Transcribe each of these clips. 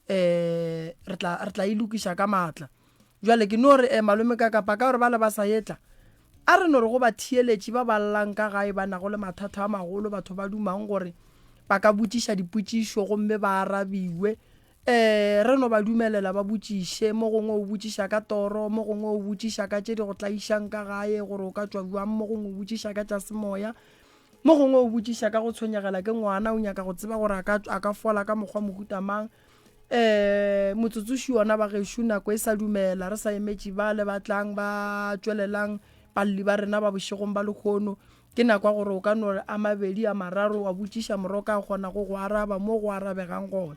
Um re tla re tla e lokiša ka maatla. Bjale ke no re eh, malome ka kapa ka gore bale ba sa etla, a re no re go batheeletši ba ba llang ka gae ba nago le mathata a magolo, batho ba dumang gore ba ka botšiša dipotšišo gomme ba arabiwe. Eh, re no ba dumelela ba botšiše, mo gongwe o botšiša ka toro, mo gongwe o botšiša ka tše di go tlaišang ka gae gore o ka tšwa bjang, mo gongwe o botšiša ka tša semoya, mo gongwe o botšiša ka go tshwenyegela ke ngwana, o nyaka go tseba gore a ka, a ka fola ka mokgwa mohuta mang. Eh, motsotsoši wona ba gešo nako e sa dumela, re sa emetše ba le ba tlang ba tšwelelang balli ba rena ba bošegong ba lehono. Ke nako ya gore o ka no re a mabedi a mararo wa botšiša moroka a kgonago go araba mo go arabegang gona.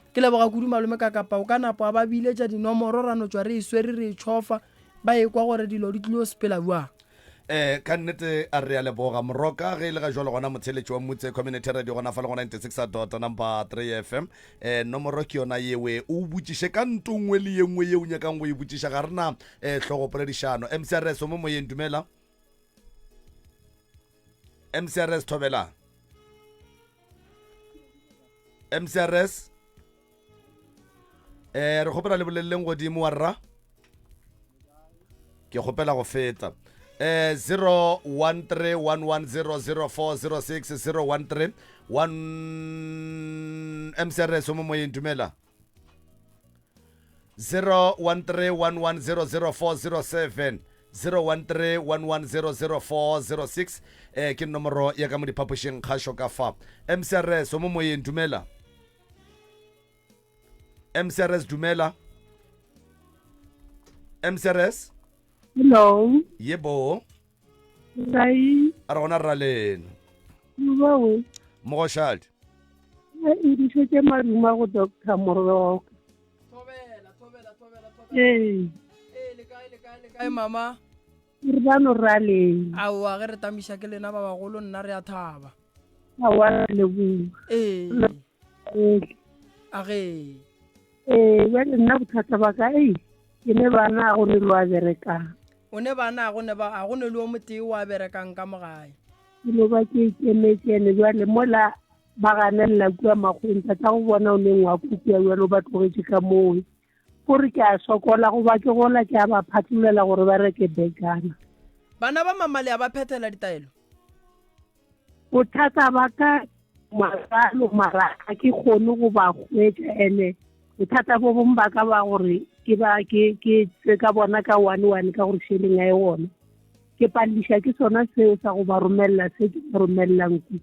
Ke leboga kudu malome ka kapa o ka napa wa ba biletša dinomoro ra no tšwa re e swere re e tšhofa ba ekwa gore dilo di tlilo sepela bjang. Eh, ka nnete a re a leboga moroka ge e le ga jwalo gona motheletši wa Mmutse Community Radio gona fa le go 96 dot number 3 FM. Eh, nomoro ke yona yewe o botšiše ka nto nngwe le ye nngwe ye o nyakang go e botšiša ga rena eh, hlogopoledišano. MCRS o mo moyeng dumela. MCRS thobela. MCRS eh re kgopela le boleleng godimo wa rra ke kgopela go feta eh 0131100406 013 1 MCRS o mo moyeng dumela 0131100407 0131100406 eh ke nomoro ya ka mo diphapošing kgašo ka fa mcrs o mo moyeng dumela mcrs dumela mcrs Hello. yebo Kae? A re gona rra lena. Bawe. Mogoshadi. E dišetše maruma go Doctor Moroka. Thobela, thobela, thobela, thobela. Ee. Ee, le kae, le kae, le kae mama? Re ba no ra lena. Aowa, ge re tamiša ke lena ba bagolo nna re a thaba. Aowa re leboga. Ee. A ge. Ee, bjale nna bothata ba ka ei ke ne bana a go ne lo a berekang. O ne bana a go ne ba a go ne le o motee o a berekang ka mo gae. Ke no ba ke ikemetše ene bjale mola ba ganelela kua makgweng tata go bona o ne ngwako kua bjale o ba tlogetše ka mowe. Kore ke a sokola goba ke gola ke a ba phatlolela gore ba reke bekana. Bana ba mama le a ba phethela ditaelo? Bothata ba ka maralo mara ga ke kgone go ba hwetša ene bothata bo bongwe ba ka ba gore ke ba ke ke tse ka bona ka one one ka gore šeleng a e gona ke paleliša ke sona seo sa go ba romelela se ke ba romelelang ku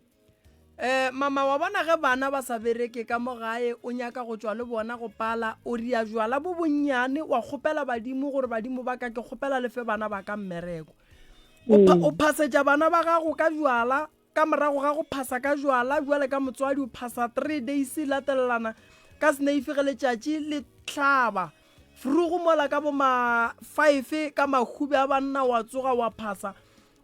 Eh, mama wa bona ge bana ba sa bereke ka mo gae o nyaka go tšwa le bona go pala o ria jwala bo bonnyane wa kgopela badimo gore badimo ba ka ke kgopela le fe bana ba ka mmereko O pha, o phasetša bana ba gago ka bjala, ka morago ga go phasa ka bjala, bjale ka motswadi o phasa three days e latelelana ka seneifi ge letšatši le hlaba. Frugu mola ka bo ma five ka mahube a banna wa tsoga wa phasa.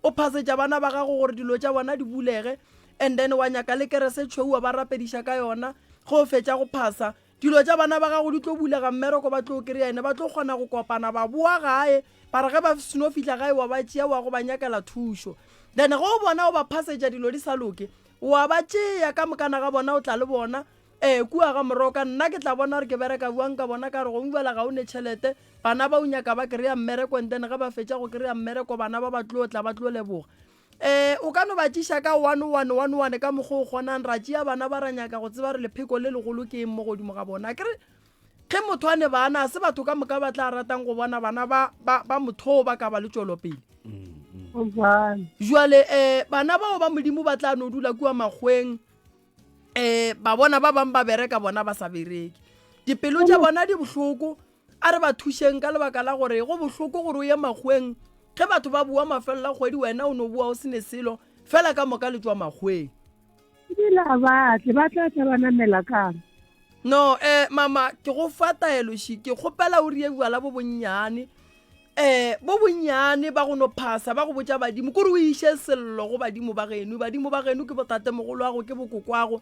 O phasetša bana ba gago gore dilo tša bona di bulege and then wa nyaka le kerese tšhweu wa ba rapediša ka yona. Ge o fetša go phasa, Dilo tša bana ba gago di tlo bulega, mmereko ba tlo o kry-a, ene ba tlo kgona go kopana ba boa gae, ba re ge ba seno fihla gae wa ba tšea wa go ba nyakela thušo. Then ge o bona o ba phasetša dilo di sa loke, wa ba tšea ka mokana ga bona o tla le bona um kua ga Moroka. Nna ke tla bona gore ke bereka bjang ka bona, ka re gongwe bjale ga o ne tšhelete, bana ba o nyaka ba kry-a mmereko and then ge ba fetša go kry-a mmereko bana ba ba tlo tla ba tlo leboga. Ee, o ka no ba tšiša ka one, one, one, one ka mokgwa o kgonang, ra tšea bana ba ra nyaka go tseba gore lepheko le legolo ke eng mo godimo ga bona. Akere ge motho a ne bana, a se batho ka moka ba tla ratang go bona bana ba, ba, ba motho oo ba ka ba le tšwelopele. Jwale um bana bao ba Modimo ba tla no dula kua makgweng um ba bona ba bang ba bereka bona ba sa bereke. Dipelo tša bona di bohloko. A re ba thušeng ka lebaka la gore go bohloko gore o ye makgweng ge batho ba boa mafelelo a kgwedi wena o no boa o se ne selo fela ka moka le tšwa makgweng. Ebile a ba tle, ba tla tla ba namela kang? No, eh, mama, ke go fa taelo shi, ke kgopela o rie bjala bo bonnyane, eh, bo bonnyane ba go no phasa, ba go botša badimo, kore o iše sello go badimo ba geno, badimo ba geno ke botatemogoloago, ke bokokwago,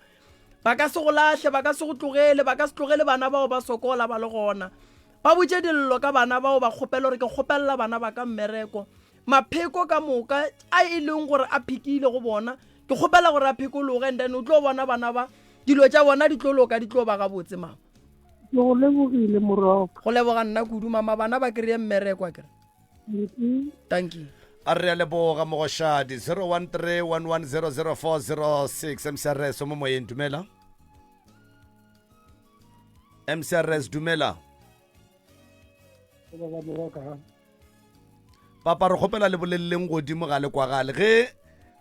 Ba ka se go lahle, ba ka se go tlogele, ba ka se tlogele bana bao ba sokola ba le gona. Ba botše dillo ka bana bao, ba kgopele gore ke kgopelela bana ba ka mmereko. Mapheko ka moka a e leng gore a phekile go bona, ke kgopela gore a phekologe and then o tlo bona bana ba dilo tša bona di tlo loka, di tlo ba gabotse mama. Ke go lebogile Moroka. Go leboga nna kudu mama bana ba kry-e mmereko akere. Thank you. A re a leboga mogoshadi 0131100406 MCRS o mo moyeng dumela. MCRS dumela. Papa re kgopela le boleleleng godimo ga le kwagale ge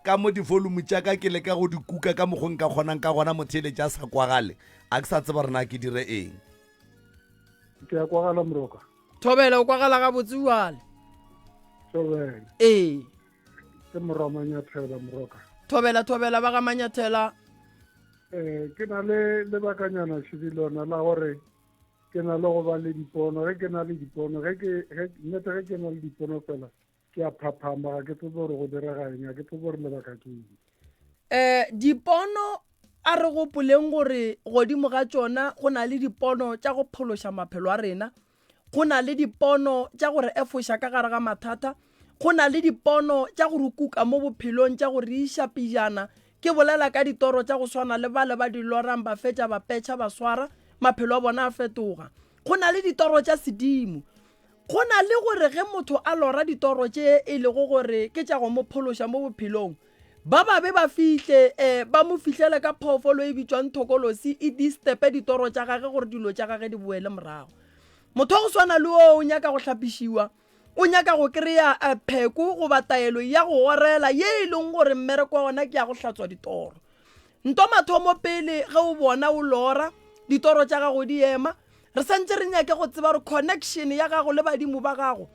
ka mo divolume tša ka ke leka go di kuka ka mokgwa nka kgonang ka gona motheeletši a sa kwagale a ke sa tseba rena ke dire eng. Ke a kwagala Moroka. Thobela o kwagala gabotse jwale. Thobela. Ee. Ke morwa Manyathela Moroka. Thobela thobela ba ga Manyathela. Eh ke na le lebakanyana šedi lona la gore ke na le go ba le dipono ge ke na le dipono ge ke nnete ge ke na le dipono fela ke a phaphama ga ke tsebe gore go direga eng ga ke tsebe gore lebaka ke eng. Um dipono a re gopoleng gore godimo ga tšona go na le dipono tša go phološa maphelo a rena, go na le dipono tša go re efoša ka gare ga mathata, go na le dipono tša go re kuka mo bophelong tša go re iša pejana. Ke bolela ka ditoro tša go swana le bale ba di lorang ba fetša ba petšha ba swara, maphelo a bona a fetoga. Go na le ditoro tša sedimo. Go na le gore ge motho a lora ditoro tše e lego gore ke tša go mo phološa mo bophelong, ba babe ba fihle e, ba mo fihlele ka phoofolo e bitšwang thokolosi e distepe ditoro tša gage gore dilo tša gage di boele morago. Motho wa go swana le oo o nyaka go hlapišiwa, o nyaka go kry-a eh, pheko goba taelo ya go orela ye e leng gore mmereko wa gona ke ya go hlatswa ditoro. Nto mathomo pele ge o bona o lora, ditoro tša gago di ema, re santse re nyake go tseba gore connection ya gago le badimo ba gago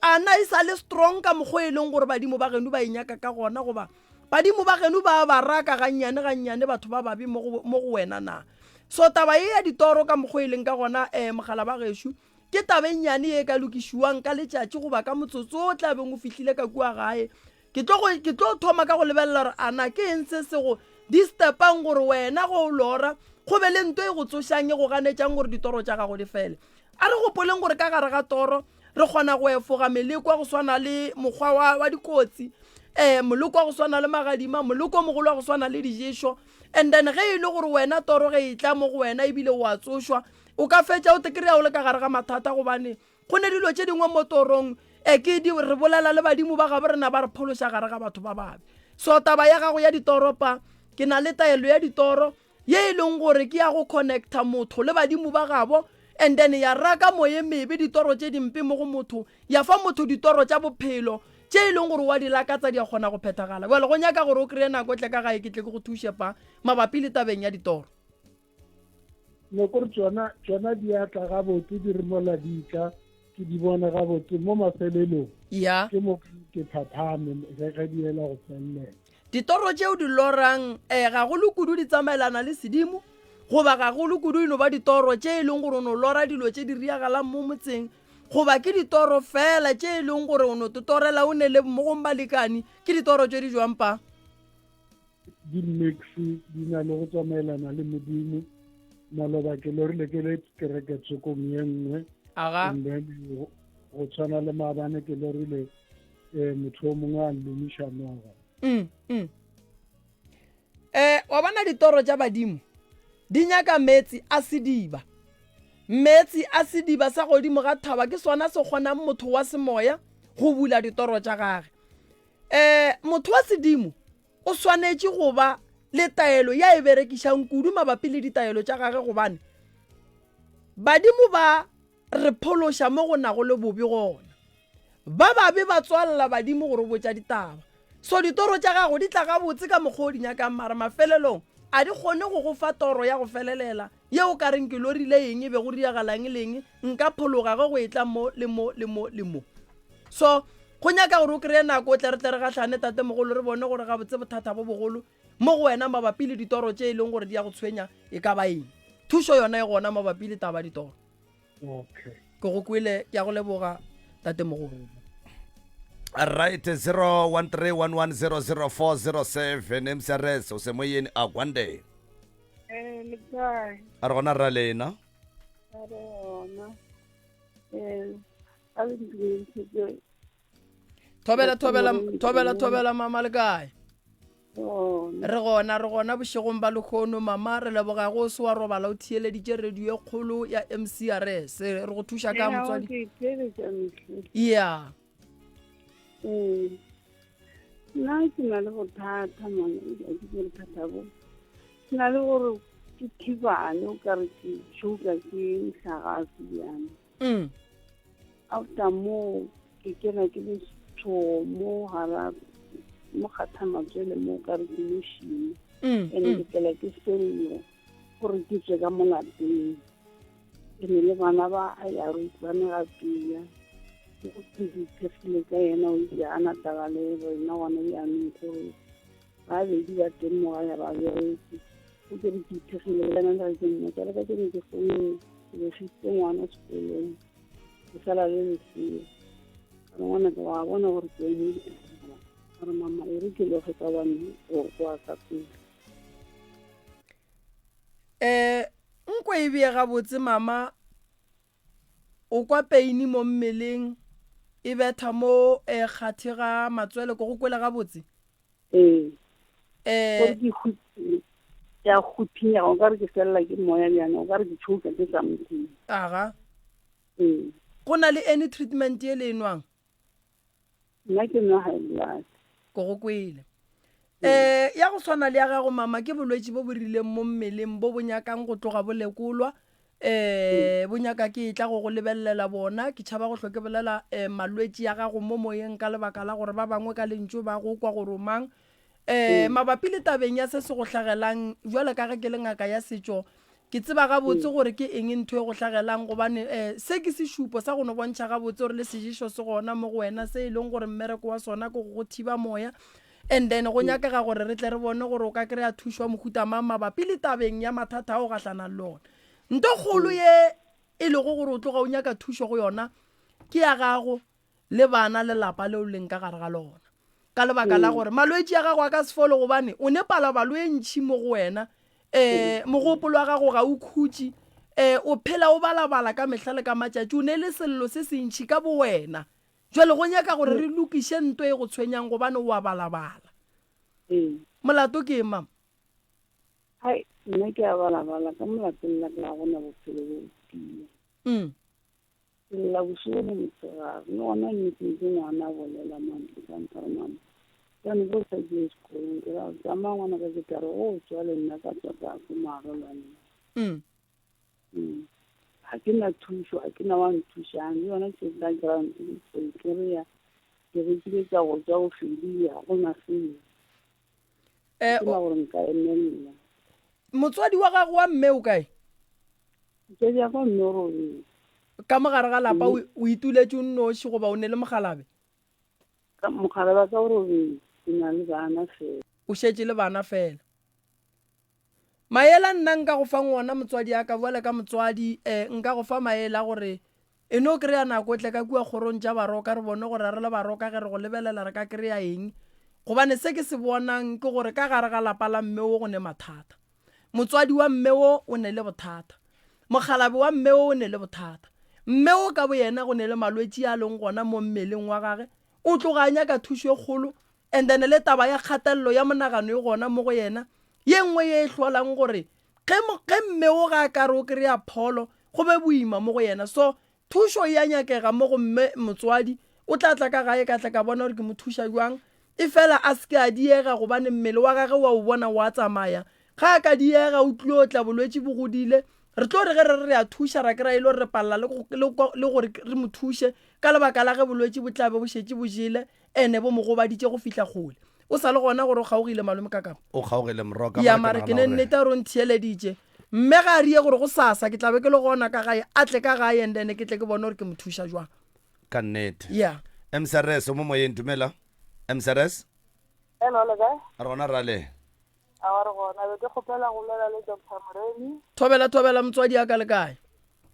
a na e sa le strong ka mokgwa e leng gore badimo ba geno ba e nyaka ka gona goba badimo ba geno ba ba raka gannyane gannyane batho ba babe mo go wena na. So taba ye ya ditoro ka mokgwa e leng ka gona um mogala ba gešo ke taba e nnyane ye e ka lokišiwang ka letšatši goba ka motsotso o tla beng o fihlile ka kua gae. Ke tlo go, ke tlo thoma ka go lebelela gore a na ke eng se se go distepang gore wena go o lora go be le nto e go tsošang e go ganetšang gore ditoro tša gago di fele. A re gopoleng gore ka gare ga toro re kgona go efoga meleko ya go swana le mokgwa wa, wa dikotsi, um moleko wa go swana le magadima, moleko o mogolo wa go swana le diješo. And then ge e le gore wena toro ge e tla mo go wena ebile o a tsošwa, o ka fetša o te kry-a o le ka gare ga mathata gobane Go ne dilo tše dingwe mo torong, e ke di re bolela le badimo ba gabo rena ba re phološa gare ga batho ba babe. So taba ya gago ya ditoro pa, ke na le taelo ya ditoro ye e leng gore ke ya go connecta motho le badimo ba gabo and then ya raka moye mebe ditoro tše dimpe mo go motho ya fa motho ditoro tša bophelo tše e leng gore wa di lakatsa di a kgona go phethagala. Bjale go nyaka gore o kry-e nako tle ka gae ke tle ke go thuše pa mabapi le tabeng ya ditoro. No kore tšona tšona di a tla gabotse di re mola di tla ke di bone gabotse mo mafelelong ya ke mo ke phaphame ge ge di ela go felelela. Ditoro tšeo di lorang um gagolo kudu di tsamaelana le sedimo goba gagolo kudu e no ba ditoro tše e leng gore o no lora dilo tše di riagalang mo motseng goba ke ditoro fela tše e leng gore o no totorela o ne le mogong balekane ke ditoro tše di jwang pa? Di mix di na le go tsamaelana le modimo maloba ke lorile ke le kereke tsokong ye nngwe and then go tshwana le maabane ke lorile um motho o mongwe a nlomiša noga mm, mm. Eh, wa bona ditoro tša badimo di nyaka meetse a sediba meetse a sediba sa godimo ga thaba ke sona se kgonang motho wa semoya go bula ditoro tša gage um motho wa sedimo o swanetše go ba le taelo ya e berekišang kudu mabapi le ditaelo tša gage gobane badimo ba re phološa mo go nago le bobe gona. Ba babe ba tswalela badimo go re botša ditaba. So ditoro tša gago di tla gabotse ka mokgwa o di nyakang mara mafelelong a di kgone go go fa toro ya go felelela ye o ka reng ke lorile eng e be go diragalang le eng nka phologa ge go etla mo le mo le mo le mo. So go nyaka gore o kry-e nako o tle re tle re gahlane tatemogolo re bone gore gabotse bothata bo bogolo mo go wena mabapi le ditoro tše e leng gore di ya go tshwenya e ka ba eng. Thušo yona e gona mabapi le taba ditoro. Okay. Ke go kwele ke a go leboga tatemogolo. Right 0131100407 MCRS o se moyeni a gwande. Eh, le kae? A re gona ra lena. A re gona. Eh, a re Thobela thobela thobela thobela mama le kae? Re gona, re gona bošegong ba lekgono, mama. Re leboga go se wa robala o theeleditše radio e kgolo ya MCRS. Re go thuša ka motswadi. Ke theeletša mehle. Yeah. Ee. Nna ke na le bothata mona, ke ke bothata bo. Ke na le gore ke thibane o ka re ke tšhuka ke mohlagase bjana. Mm. After moo ke kena ke le setšhogo mo gara mo kgatha matswele mo ka re ke mošimo mm, ene mm. ke tlela ke sello gore ke tswe ka mo lapeng ke ne le bana ba a ya re utlwane ga pila ke go ke ithekgile ka yena o ile a na taba le rena gona jaanong gore babedi ba teng mo gae ba bereke o ke re ke ithekgile ka yena le ge ke mmotsa le ka ke ne ke founne ke besitse ngwana sekolong ke sala le lesea ka re ngwana ke wa bona gore ke eme a re mama e re ke loge ka bane gore go a ka pele um nko e bee gabotse mama O kwa peini mo mmeleng e betha mo e kgathe ga matswele ko go kwele gabotse? Ee. Eh. Gore ke hu- ke a huthinya o ka re ke felela ke moya bjana o ka re ke tšhoka ke something. Aga. Ee. Go na le any treatment ye le e nwang? Nna ke nwa high blood. Ko go kwele. Eh ya go swana le ya gago mama ke bolwetši bo bo rileng mo mmeleng bo bo nyakang go tloga bo lekolwa eh bo nyaka ke etla go go lebelelela bona ke tšhaba go hlwe ke bolela eh malwetši ya gago mo moyeng ka lebaka la gore ba bangwe ka lentšu ba go kwa gore o mang eh mabapi le tabeng ya se se go hlagelang jwale ka ge ke le ngaka ya setšo Ke tseba gabotse gore ke eng ntho e go hlagelang, gobane um se ke sešupo sa go no bontšha gabotse gore le seješo se gona mo go wena, se e leng gore mmereko wa sona ke go go thiba moya. And then go nyakega gore re tle re bone gore o ka kry-a thušo ya mohuta mang mabapi le tabeng ya mathata a o gahlanang le ona. Nto kgolo ye e lego gore o tloga o nyaka thušo go yona ke ya gago le bana le lapa leo leng ka gare ga lona. Ka lebaka la gore malwetši a gago a ka se fole gobane o ne palabalo e ntšhi mo go wena, um mogopolo wa gago ga o khutše, um o phela o balabala ka mehla le ka matšatši, o ne le sello se sentšhi ka bowena. Jwale go nyaka gore re lokiše nto e go tshwenyang gobane o a balabala. Molato ke eng, mama? Hai, nna ke a balabala ka mo lapeng la ka ga gona bophelo bo pila. Ke lla bošego le mosegare. Le gona nneteng ke ngwana a bolela mantšu ka nka re mama jane ko sa ke ye sekolong ke ra tsamaya ngwana ka ke tla re o tswa le nna ka tswa ka ko moagelwaneng. Ga ke na thušo, ga ke na wa nthušang le yona tšhelete ya grant ke e kry-a ke rekile tša go ja go fedile ga gona selo. Ga ke na gore nka emelela. Motswadi wa gago wa mme o kae? Motswadi wa ka mme o robetse. Ka mo gare ga lapa o ituletše o nnoši goba o ne le mokgalabe? Ka mokgalabe wa ka o robetse, ke na le bana fela. O šetše le bana fela. Maele a nna nka go fang ona motswadi a ka bjale ka motswadi eh, nka go fa maele a gore e no kry-a nako o tle ka kua kgorong tša Baroka re bone gore a re le Baroka ge re go lebelela re ka kry-a eng gobane se ke se bonang ke gore ka gare ga lapa la mme wo go ne mathata. Motswadi wa mme wo o ne le bothata. Mokgalabe wa mme wo o ne le bothata. Mme wo ka boyena go ne le malwetši a leng gona mo mmeleng wa gage. O tloga a nyaka thušo e kgolo and then le taba ya kgatelelo ya monagano e gona mo go yena. Ye nngwe ye e hlolang gore ge, ge mme wo ga a ka re o kry-a pholo go be boima mo go yena. So Thušo e a nyakega mo go mme motswadi. O tla tla ka gae ka tla ka bona gore ke mo thuša bjang. Efela a se ke a diega gobane mmele wa gage wa o bona o a tsamaya. Ge a ka diega o tlilo tla bolwetši bo godile. Re tlo re ge re re re a thuša ra kry-a e le gore re palela le le gore re mo thuše ka lebaka la ge bolwetši bo tla be bo šetše bo jele ene bo mo gobaditše go fihla kgole. O sa le gona gore o kgaogile malome Kakapa? O kgaogile Moroka. Ya mare ke ne nnete a re o ntheeleditše. Mme ga a rie gore gosasa ke tla be ke le gona ka gae, a tle ka gae and then ke tle ke bone gore ke mo thuša jwang. Ka nnete. Yeah. MCRS o mo moyeng, dumela. MCRS. Hello, le kae? Re gona rale. Awa re gona, be ke kgopela go bolela le Doctor Moremi. Thobela thobela motswadi ya ka le kae?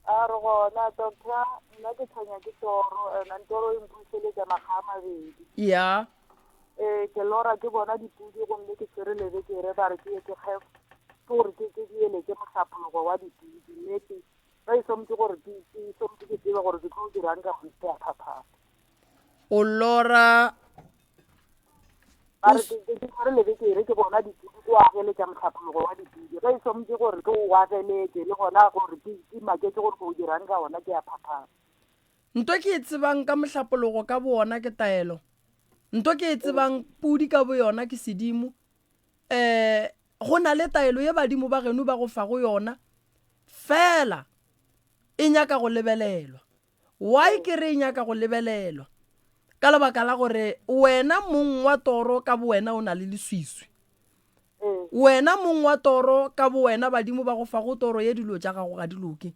A re gona doctor, nna ke tshwenya ke toro and toro e mpuseletša makga a mabedi. Yeah. Ee, ke lora ke bona dipudi gomme ke tshwere lebekere ba re ke ye ke kge ke gore ke ke di eletse mohlapologo wa dipudi nnete ge e somtse gore ke ke somtse ke tsebe gore ke tlo dirang ka go itea phaphapa. O lora. Ba re, Ke, ke tshwere lebekere, ke bona dipudi, ke o ageletša mohlapologo wa dipudi. Ge e swanetše gore ke o ageletše, le gona gore ke, ke maketše gore ke o dirang ka ona, ke a phaphama. Nto ke e tsebang ka mohlapologo ka bowona ke taelo. Nto ke e tsebang pudi ka boyona ke sedimo. Um go na le taelo ye badimo ba geno ba go fago yona, fela e nyaka go lebelelwa. Why ke re e nyaka go lebelelwa? Ka lebaka la gore wena mong wa toro ka bowena o na le leswiswi. Wena mong wa toro ka bowena badimo ba go fago toro ye dilo tša gago ga di loke.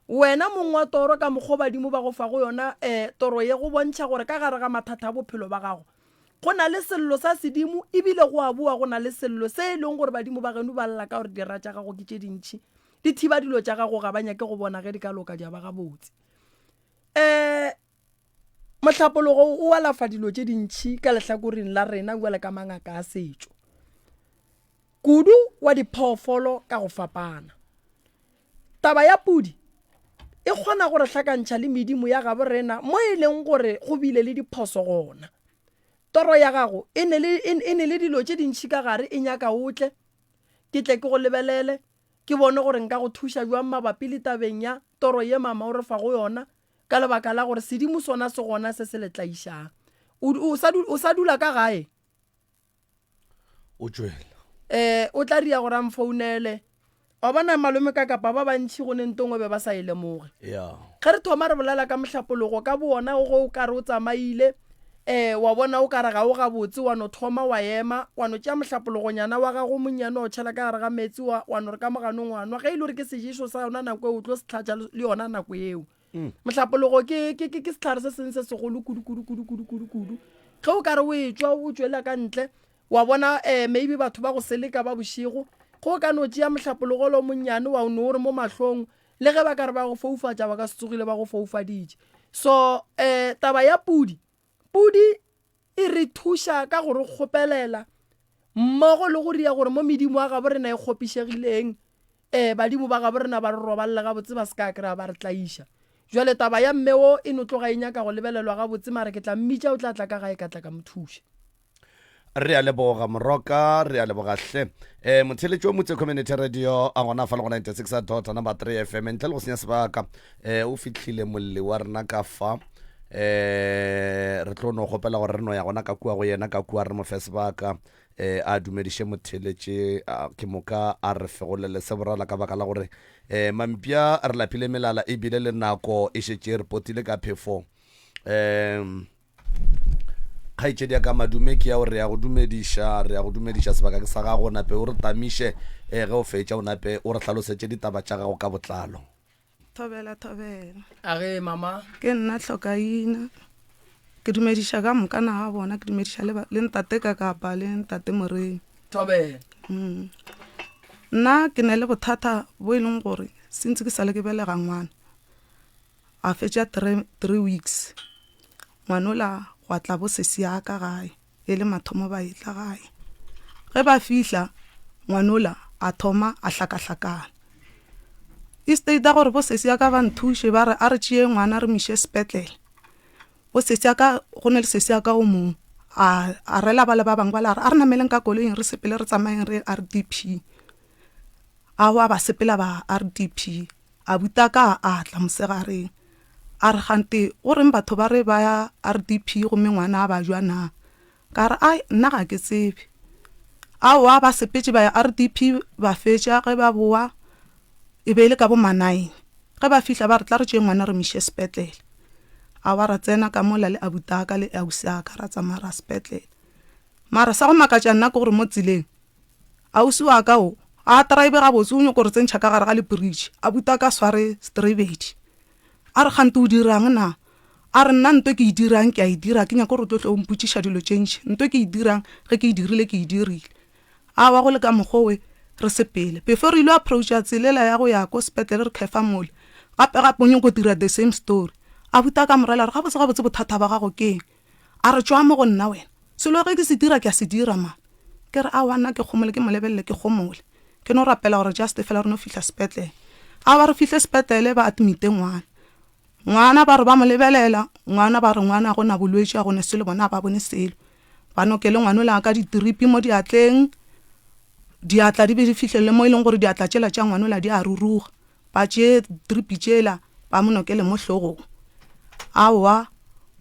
Wena mong wa toro ka mokgo badimo ba go fago yona um toro ye go bontšha gore ka gare ga mathata a bophelo ba gago go na le sello sa sedimo ebile go a boa go na le sello se e leng gore badimo ba geno ba lla ka gore dira tša gago ke tše dintšhi di thiba dilo tša gago ga ba nyake go bona ge di ka loka di a ba gabotse. Um mohlapologo o alafa dilo tše dintšhi ka lehlakoreng la rena bjale ka mangaka a setšo kudu wa diphoofolo ka go fapana. Taba ya pudi e kgona go re hlakantšha le medimo ya gabo rena mo e leng gore go bile le diphoso gona. Toro ya gago e ne le, e ne le dilo tše dintšhi ka gare e nyaka o tle, ke tle ke go lebelele, ke bone gore nka go thuša bjang mabapi le tabeng ya toro ye mama o re fago yona, ka lebaka la gore sedimo sona se gona se se le tlaišang. O, o sa, o sa dula ka gae? O tšwela. Eh, o tla ria gore a mfounele. Wa bona malome ka kapa ba bantši go ne ntongwe be ba sa e lemoge. Yeah. Ge re thoma re bolela ka mohlapologo ka bowona go o kare o tsamaile, eh, wa bona o kare ga o gabotse, wa no thoma wa ema, wa no tšea mohlapologonyana wa gago monnyane wa o tšhela ka gare ga meetse wa, wa no re ka moganong wa nwa. Ge e le gore ke seješo sa yona nako eo o tlo se hlatša le yona nako eo. Mohlapologo ke, ke, ke, ke sehlare se sengwe se segolo kudu, kudu, kudu, kudu, kudu, kudu. Ge o ka re o etšwa o tšwela ka ntle, wa bona um maybe batho ba go seleka ba bošego, ge o ka no tšea mohlapologo lo monnyane wa o no o re mo mahlong, le ge ba ka re ba go foufatša ba ka se tsogile ba go foufaditše. So um taba ya pudi, pudi E re thuša ka go re kgopelela mmogo le go ria gore mo medimo wa gabo rena e kgopišegileng, ee, badimo ba gabo rena ba re robalele gabotse ba se ka kry-a ba re tlaiša. Jwale taba ya mme wo e no tloga e nyaka go lebelelwa gabotse mara ke tla mmitša o tla tla ka gae ka tla ka mo thuša. Re a leboga Moroka, re a leboga hle. Eh, motheeletši wa Motse Community Radio a gona fa le go 96 dot number 3 FM ntle le go senya sebaka eh, o fihlile molli wa rena ka fa eh re tlo no kgopela gore re no ya gona ka kua go yena ka kua re mo fe sebaka eh a dumediše motheletše ke moka a re fegolele se borala ka baka la gore eh mampša re lapile melala ebile le nako e šetše re potile ka phefo um kgaetšedi ya ka madume ke ya gore ya go dumediša re ya go dumediša sebaka ke sa gago nape o re tamiše um ge o fetša o nape o re hlalosetše ditaba tša gago ka botlalo Thobela, thobela. A re, Mama. Ke nna Hlokaina. Ke dumediša ka moka na ga bona, ke dumediša le, le ntate Kakapa le ntate Moremi. Thobela. Mm. Nna ke ne le bothata bo e leng gore sentse ke sale ke belega ngwana. A fetša three weeks. Ngwanola gwa tla bo sesi ya ka gae. E le mathomo ba etla gae. Ge ba fihla, ngwanola a thoma a hlakahlakana. E state gore bo sesi ya ka ba nthuše ba re a re tšee ngwana re mo iše sepetlele. Bo sesi ya ka, go ne le sesi ya ka o mongwe a a rela ba le ba bangwe ba le a re a re nameleng ka koloing re sepele re tsamayeng re ye R_D_P. Aowa ba sepela ba R_D_P. Abutaka a tla mosegareng, a re, Kgante go reng batho ba re ba ya RDP gomme ngwana a bajwa na? Ka re, Ai, nna ga ke tsebe. Aowa, ba sepetše ba ya RDP ba fetša, ge ba boa e be e le ka bo ma-nine. Ge ba fihla ba re, Tla re tšee ngwana re mo iše sepetlele. Aowa, ra tsena ka mola le abutaka le ausiaka ra tsamaya ra sepetlele. Mara sa go makatša nna ke gore mo tseleng Ausi wa ka o a drive gabotse o nyoko re tsentšha ka gare ga lepiritšhi a buta ka sware strebedi. A re kgante o dirang na? A re nna nto ke e dirang ke a e dira ke nyake gore o tlo hle o mpotšiša dilo tše ntši. Nto ke e dirang ge ke e dirile ke e dirile. Aowa go le ka mokgwa owe re sepele. Before re ilo approacha tselela ya go ya ko sepetlele re khefa mole gape gape o nyoko dira the same story. A buta ka morela a re gabotse gabotse bothata ba gago ke eng? A re, Tšwaa mo go nna wena. Selo ge ke se dira, ke a se dira man. Ke re, Aowa, nna ke gomole, ke mo lebelele ke gomole. Ke no rapela gore just fela re no fihla sepetlele. Aowa, re fihle sepetlele ba admite ngwana. Ngwana ba re ba mo lebelela, ngwana ba re ngwana ga go na bolwetši, ga go ne selo, bona ga ba bone selo. Ba nokele ngwanola ka ditiripi mo diatleng, diatla di be di fihlelele mo e leng gore diatla tšela tša ngwanola di a ruruga. Ba tšee diripi tšela ba mo nokele mo hlogong. Aowa,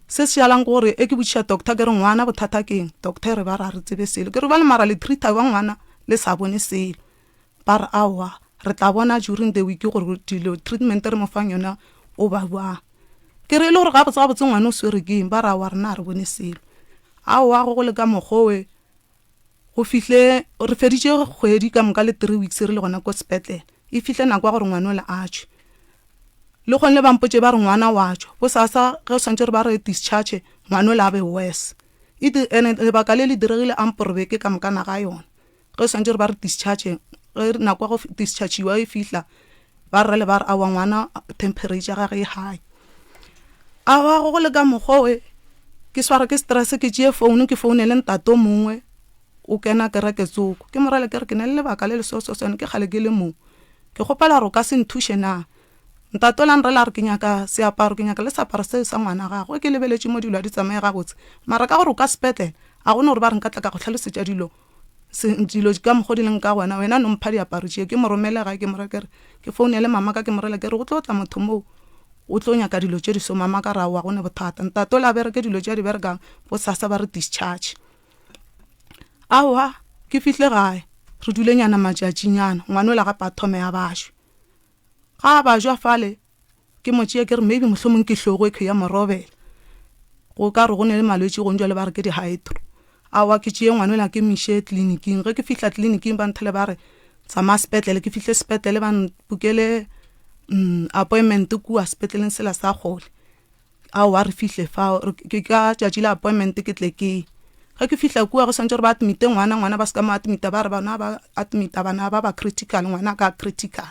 se se šalang ke gore e ke botšiša doctor ke re ngwana bothata ke eng, doctor e re ba re ga re tsebe selo. Ke re bjale mara le treater bjang ngwana le sa bone selo? Ba re aowa, re tla bona during the week gore dilo treatment e re mo fang yona o ba bjang. Ke re e le gore gabotse gabotse ngwana o swere ke eng? Ba re aowa rena ga re bone selo. Aowa go go le ka mokgwa owe go fihle re feditše kgwedi ka moka le three weeks re le gona ko sepetlele. E fihle nako ya gore ngwana ola a tšwe. Le kgonne ba mpotše ba re ngwana wa tšwa. Bosasa ge swantše re ba re discharge ngwana ola a be worse. E ene lebaka le le diregile ampore beke ka moka naga yona. Ge swantše re ba re discharge ge nako ya go dischargiwa e fihla ba re rele ba re aowa ngwana temperature ya gage e high. Aowa go le ka mokgwa owe ke swara ke stress ke tšee phone ke founele ntate o mongwe o kena kereke tsoko ke mo rele ke re ke na le lebaka le le so so so ke kgale ke le mo ke kgopela gore o ka se nthuše na. Ntate o la nrela a re ke nyaka seaparo ke nyaka le seaparo seo sa ngwana gagwe ke lebeletše mo dilo ga di tsamaye gabotse mara ka gore o ka sepetlele a gona gore ba re nka tla ka go hlalosetša dilo Se, dilo ka mokgo di leng ka gona, wena no mpha diaparo tše, ke mo romele gae, ke mo re ke re, ke founele mama ka ke mo rele ke re go tlo tla motho moo o tlo nyaka dilo tše di so, mama ka re aowa go ne bothata, ntate ola a bereke dilo tše a di berekang, bosasa ba re discharge. Aowa, ke fihle gae, re dule nyana matšatšinyana, ngwana ola gape a thome a bašwe. Ga a bajwa fale, Ke mo tšea ke re maybe mohlomong ke hlogo ekhwi ya morobela. Go ka re go ne le malwetši gong jwale ba re ke di-hydro. Aowa ke tšee ngwanola ke mo iše tleliniking. Ge ke fihla tleliniking ba nthele ba re tsamaya sepetlele. Ke fihle sepetlele ba mpukele appointment kua sepetleleng sela sa kgole. Aowa re fihle fao ke ka tšatši la appointment ke tle ke ye. Ge ke fihla kua go swantše gore ba admite ngwana, ngwana ba se ka mo admita ba re bana ba admita bana ba ba critical ngwana ka critical.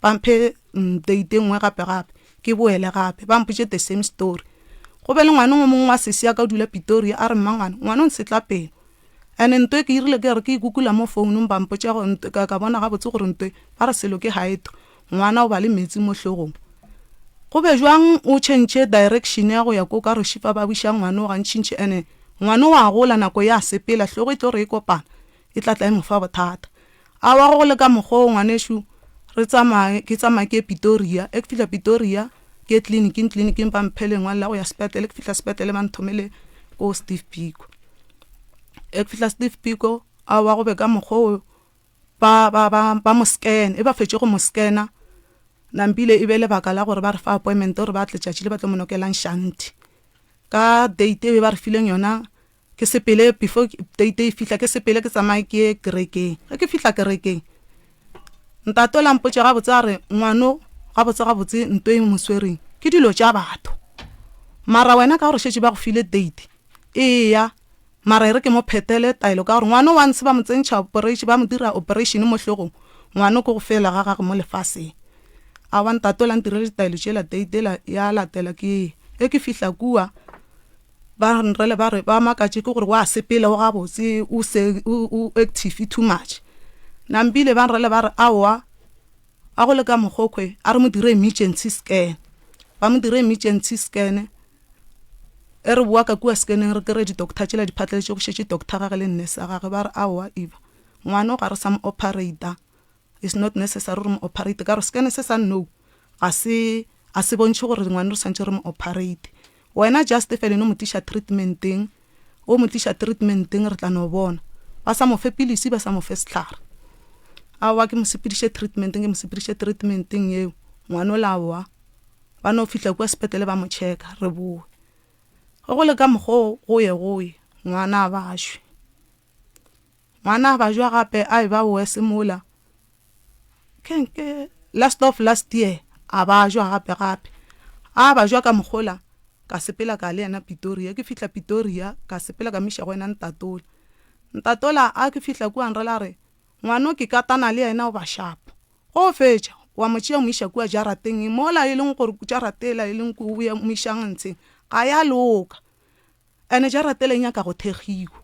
Ba mphe date e nngwe gape gape ke boele gape ba mpotše the same story. Go be le ngwana o mongwe wa sesi ya ka o dula Pitoria a re mmangwana ngwana o nsetla pelo. And nto e ke rile ke re ke ikukula mo founung ba mpotša gore nto ka bona gabotse gore nto e ba re selo ke hydro ngwana o ba le metsi mo hlogong. Go be jwang o tšhentšhe direction ya go ya ko ka re šifa ba buša ngwana o gantšintši ene ngwana o a gola nako ya sepela hlogo e tlo re e kopana e tla tla e mo fa bothata. Aowa go le ka mokgwa o ngwanešu re tsamaye ke tsamaye ke ye Pitoria e ke fihla Pitoria ke ye tleliniking tleliniking ba mphe lengwalo la go ya sepetlele ke fihla sepetlele ba nthomele ko Steve Biko. E ke fihla Steve Biko aowa go be ka mokgwa o ba ba ba ba mo scan e ba fetše go mo scanner nampile e be lebaka la gore ba re fa appointment gore ba tle tšatši le ba tlo mo nokelang shanti ka date e ba re fileng yona Ke sepele before date e fihla ke sepele ke tsamaye ke ye kerekeng. Ge ke fihla kerekeng ntate o la mpotša gabotse a re ngwano gabotse gabotse nto e mo swereng ke dilo tša batho mara wena ka gore šetše ba go file date eya mara e re ke mo phetele taelo ka gore ngwano once ba mo tsentšha operation ba mo dira operation mo hlogong ngwano ke go fela ga gage mo lefaseng. Aowa ntate o la ntirele ditaelo tšela date ela ya latela ke ye. Ge ke fihla kua Ba nrele ba re ba makatše ke gore wa sepela o gabotse o se o active too much. Nampile ba nrele ba re aowa a go le ka mokgokhwe a re mo dire emergency scan. Ba mo dire emergency scan e re bowa ka kua scaneng re kry-e di-doctor tšela di phatlaletše go šetše doctor gage le nurse ya gage ba re aowa Eva ngwana o ga re sa mo operator. It's not necessary gore mo operate ka gore scan se sa no ga se a se bontšhe gore ngwana re swantše re mo operate. Wena just fela no mo tliša treatmenteng, o mo tliša treatmenteng re tla no bona. Ba sa mo fe pilisi ba sa mo fe sehlare. Aowa ke mo sepediše treatmenteng ke mo sepediše treatmenteng yeo ngwana ola aowa ba no fihla kua sepetlele ba mo checka re bowe. Ge go le ka mokgwa o go ye go ye ngwana a ba šwe. Ngwana a bajwa gape a eba worse mola ke ke last of last year a bajwa gape gape a bajwa ka mokgola ka sepela ka le yena Pitoria ke fihla Pitoria ka sepela ka miša go yena ntatola ntatola a ke fihla kua nrela re ngwano ke katana le yena o ba sharp go fetša wa mo tšea mo iša kua jarateng mola e leng gore jaratela e leng ko o mo išang ntsheng ga ya loka Ene jarata ele e nyaka go thekgiwa.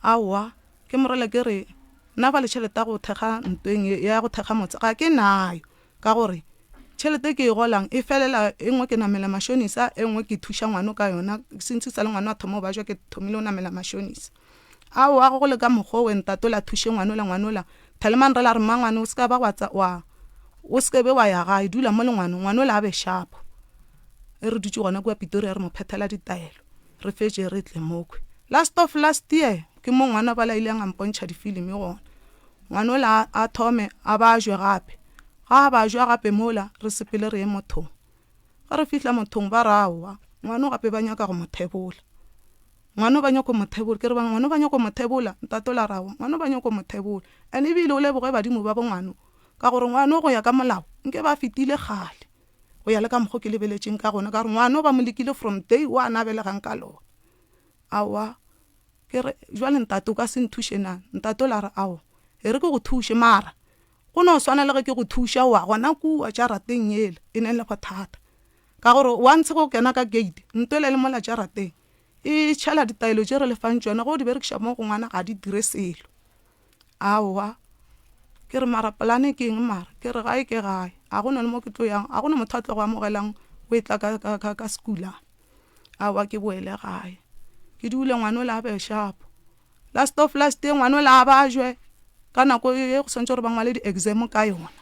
Aowa, ke mo rela ke re nna bjale tšhelete ya go thekga ntweng ye ya go thekga motse ga ke nayo ka gore Tšhelete e ke e golang e felela, e nngwe ke namela mashonisa, e nngwe ke thuša ngwano ka yona. Since e sa le ngwano a thoma go bajwa ke thomile go namela mashonisa. Aowa go le ka mokgwa owe ntate ola thuše ngwanola ngwanola. Thelemang re la re mmangwane o se ka ba wa tsa wa o se ke be wa ya gae dula mo le ngwano ngwanola a be shapo. E re dutše gona kua Pitoria re mo phethela ditaelo re fetše re tle mokhwi. Last of last year ke mo ngwana bala ileng a mpontšha difilimi gona. Ngwanola a thome a bajwe gape. Ga a bajwa gape mola re sepele re ye mothong. Ge re fihla mothong ba re aowa ngwano gape ba nyaka go mo thebola. Ngwano ba nyako mo thebola. Ke re ba ngwano ba nyako mo thebola? Ntate o la re aowa ngwano ba nyako mo thebola. And ebile o leboge badimo ba bo ngwano ka gore ngwano go ya ka molao nke ba fetile kgale go ya le ka mokgo ke lebeletšeng ka gona ka gore ngwano ba mo lekile from day one a belegang ka lona. Aowa ke re jwale ntate o ka se nthuše na? Ntate o la re aowa e re ke go thuše mara Go no swana le ge ke go thuša wa gona kua jarateng yela e neng le bothata. Ka gore once go kena ka gate, nto ele le mola jarateng e tšhela ditaelo tše re le fang tšona, ge o di berekiša mo go ngwana ga di dire selo. Aowa, ke re mara polane ke eng mara? Ke re gae ke gae, ga go na le mo ke tlo yang, ga go na motho a tlo go amogelang o etla ka, ka, ka, ka sekulana. Aowa ke boele gae, ke dule ngwana ola a be shapo. Last of last year ngwana ola a bajwe ka nako ye go swantse gore ba ngwale di-exam ka yona.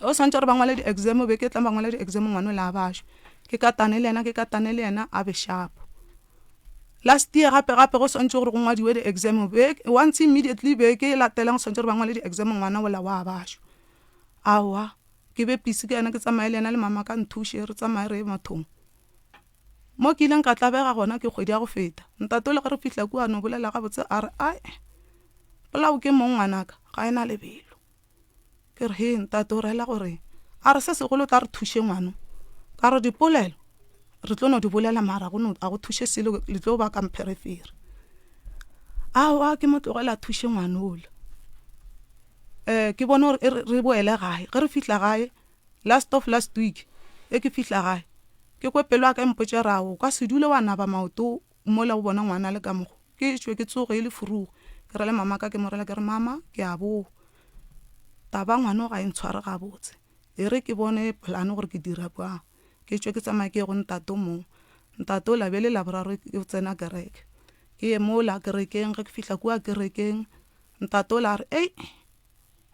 Go swantse gore ba ngwale di-exam beke e tlang ba ngwale di-exam ngwana ola a bajwe. Ke katane le yena ke katane le yena a be sharp. Last year gape gape go swantse gore go ngwadiwe di-exam beke once immediately beke e latelang go swantse gore ba ngwale di-exam ngwana ola wa bajwa. Aowa ke be busy ka yena ke tsamaye le yena le mama ka nthuše re tsamaye re ye mathong. Mo ke ileng ka tlabega gona ke kgwedi ya go feta. Ntate ole ge re fihla kua a no bolela gabotse a re, Ai, polao ke mong ngwanaka, ga e na lebelo. Ke re, Hee ntate o rela gore? A re, Se segolo tla re thuše ngwano. Ka re, Dipolelo re tlo no di bolela mara go no a go thuše selo le tlo baka mpherefere. Aowa ke mo tlogela a thuše ngwanola. Um ke bone gore e re re boele gae. Ge re fihla gae Last of last week ge ke fihla gae ke kwe pelo ya ka e mpotša ra o ka se dule wa naba maoto mola o bona ngwana a le ka mokgo. Ke tšwe ke tsoge e le furugo ke rele mama ka ke mo rela ke re mama ke a boa taba ngwano ga e ntshware gabotse e re ke bone plan gore ke dira bjang. Ke tšwe ke tsamaye ke ye go ntate o mongwe ntate ola be le Laboraro ke tsena kereke ke ye mola kerekeng ge ke fihla kua kerekeng ntate ola a re ei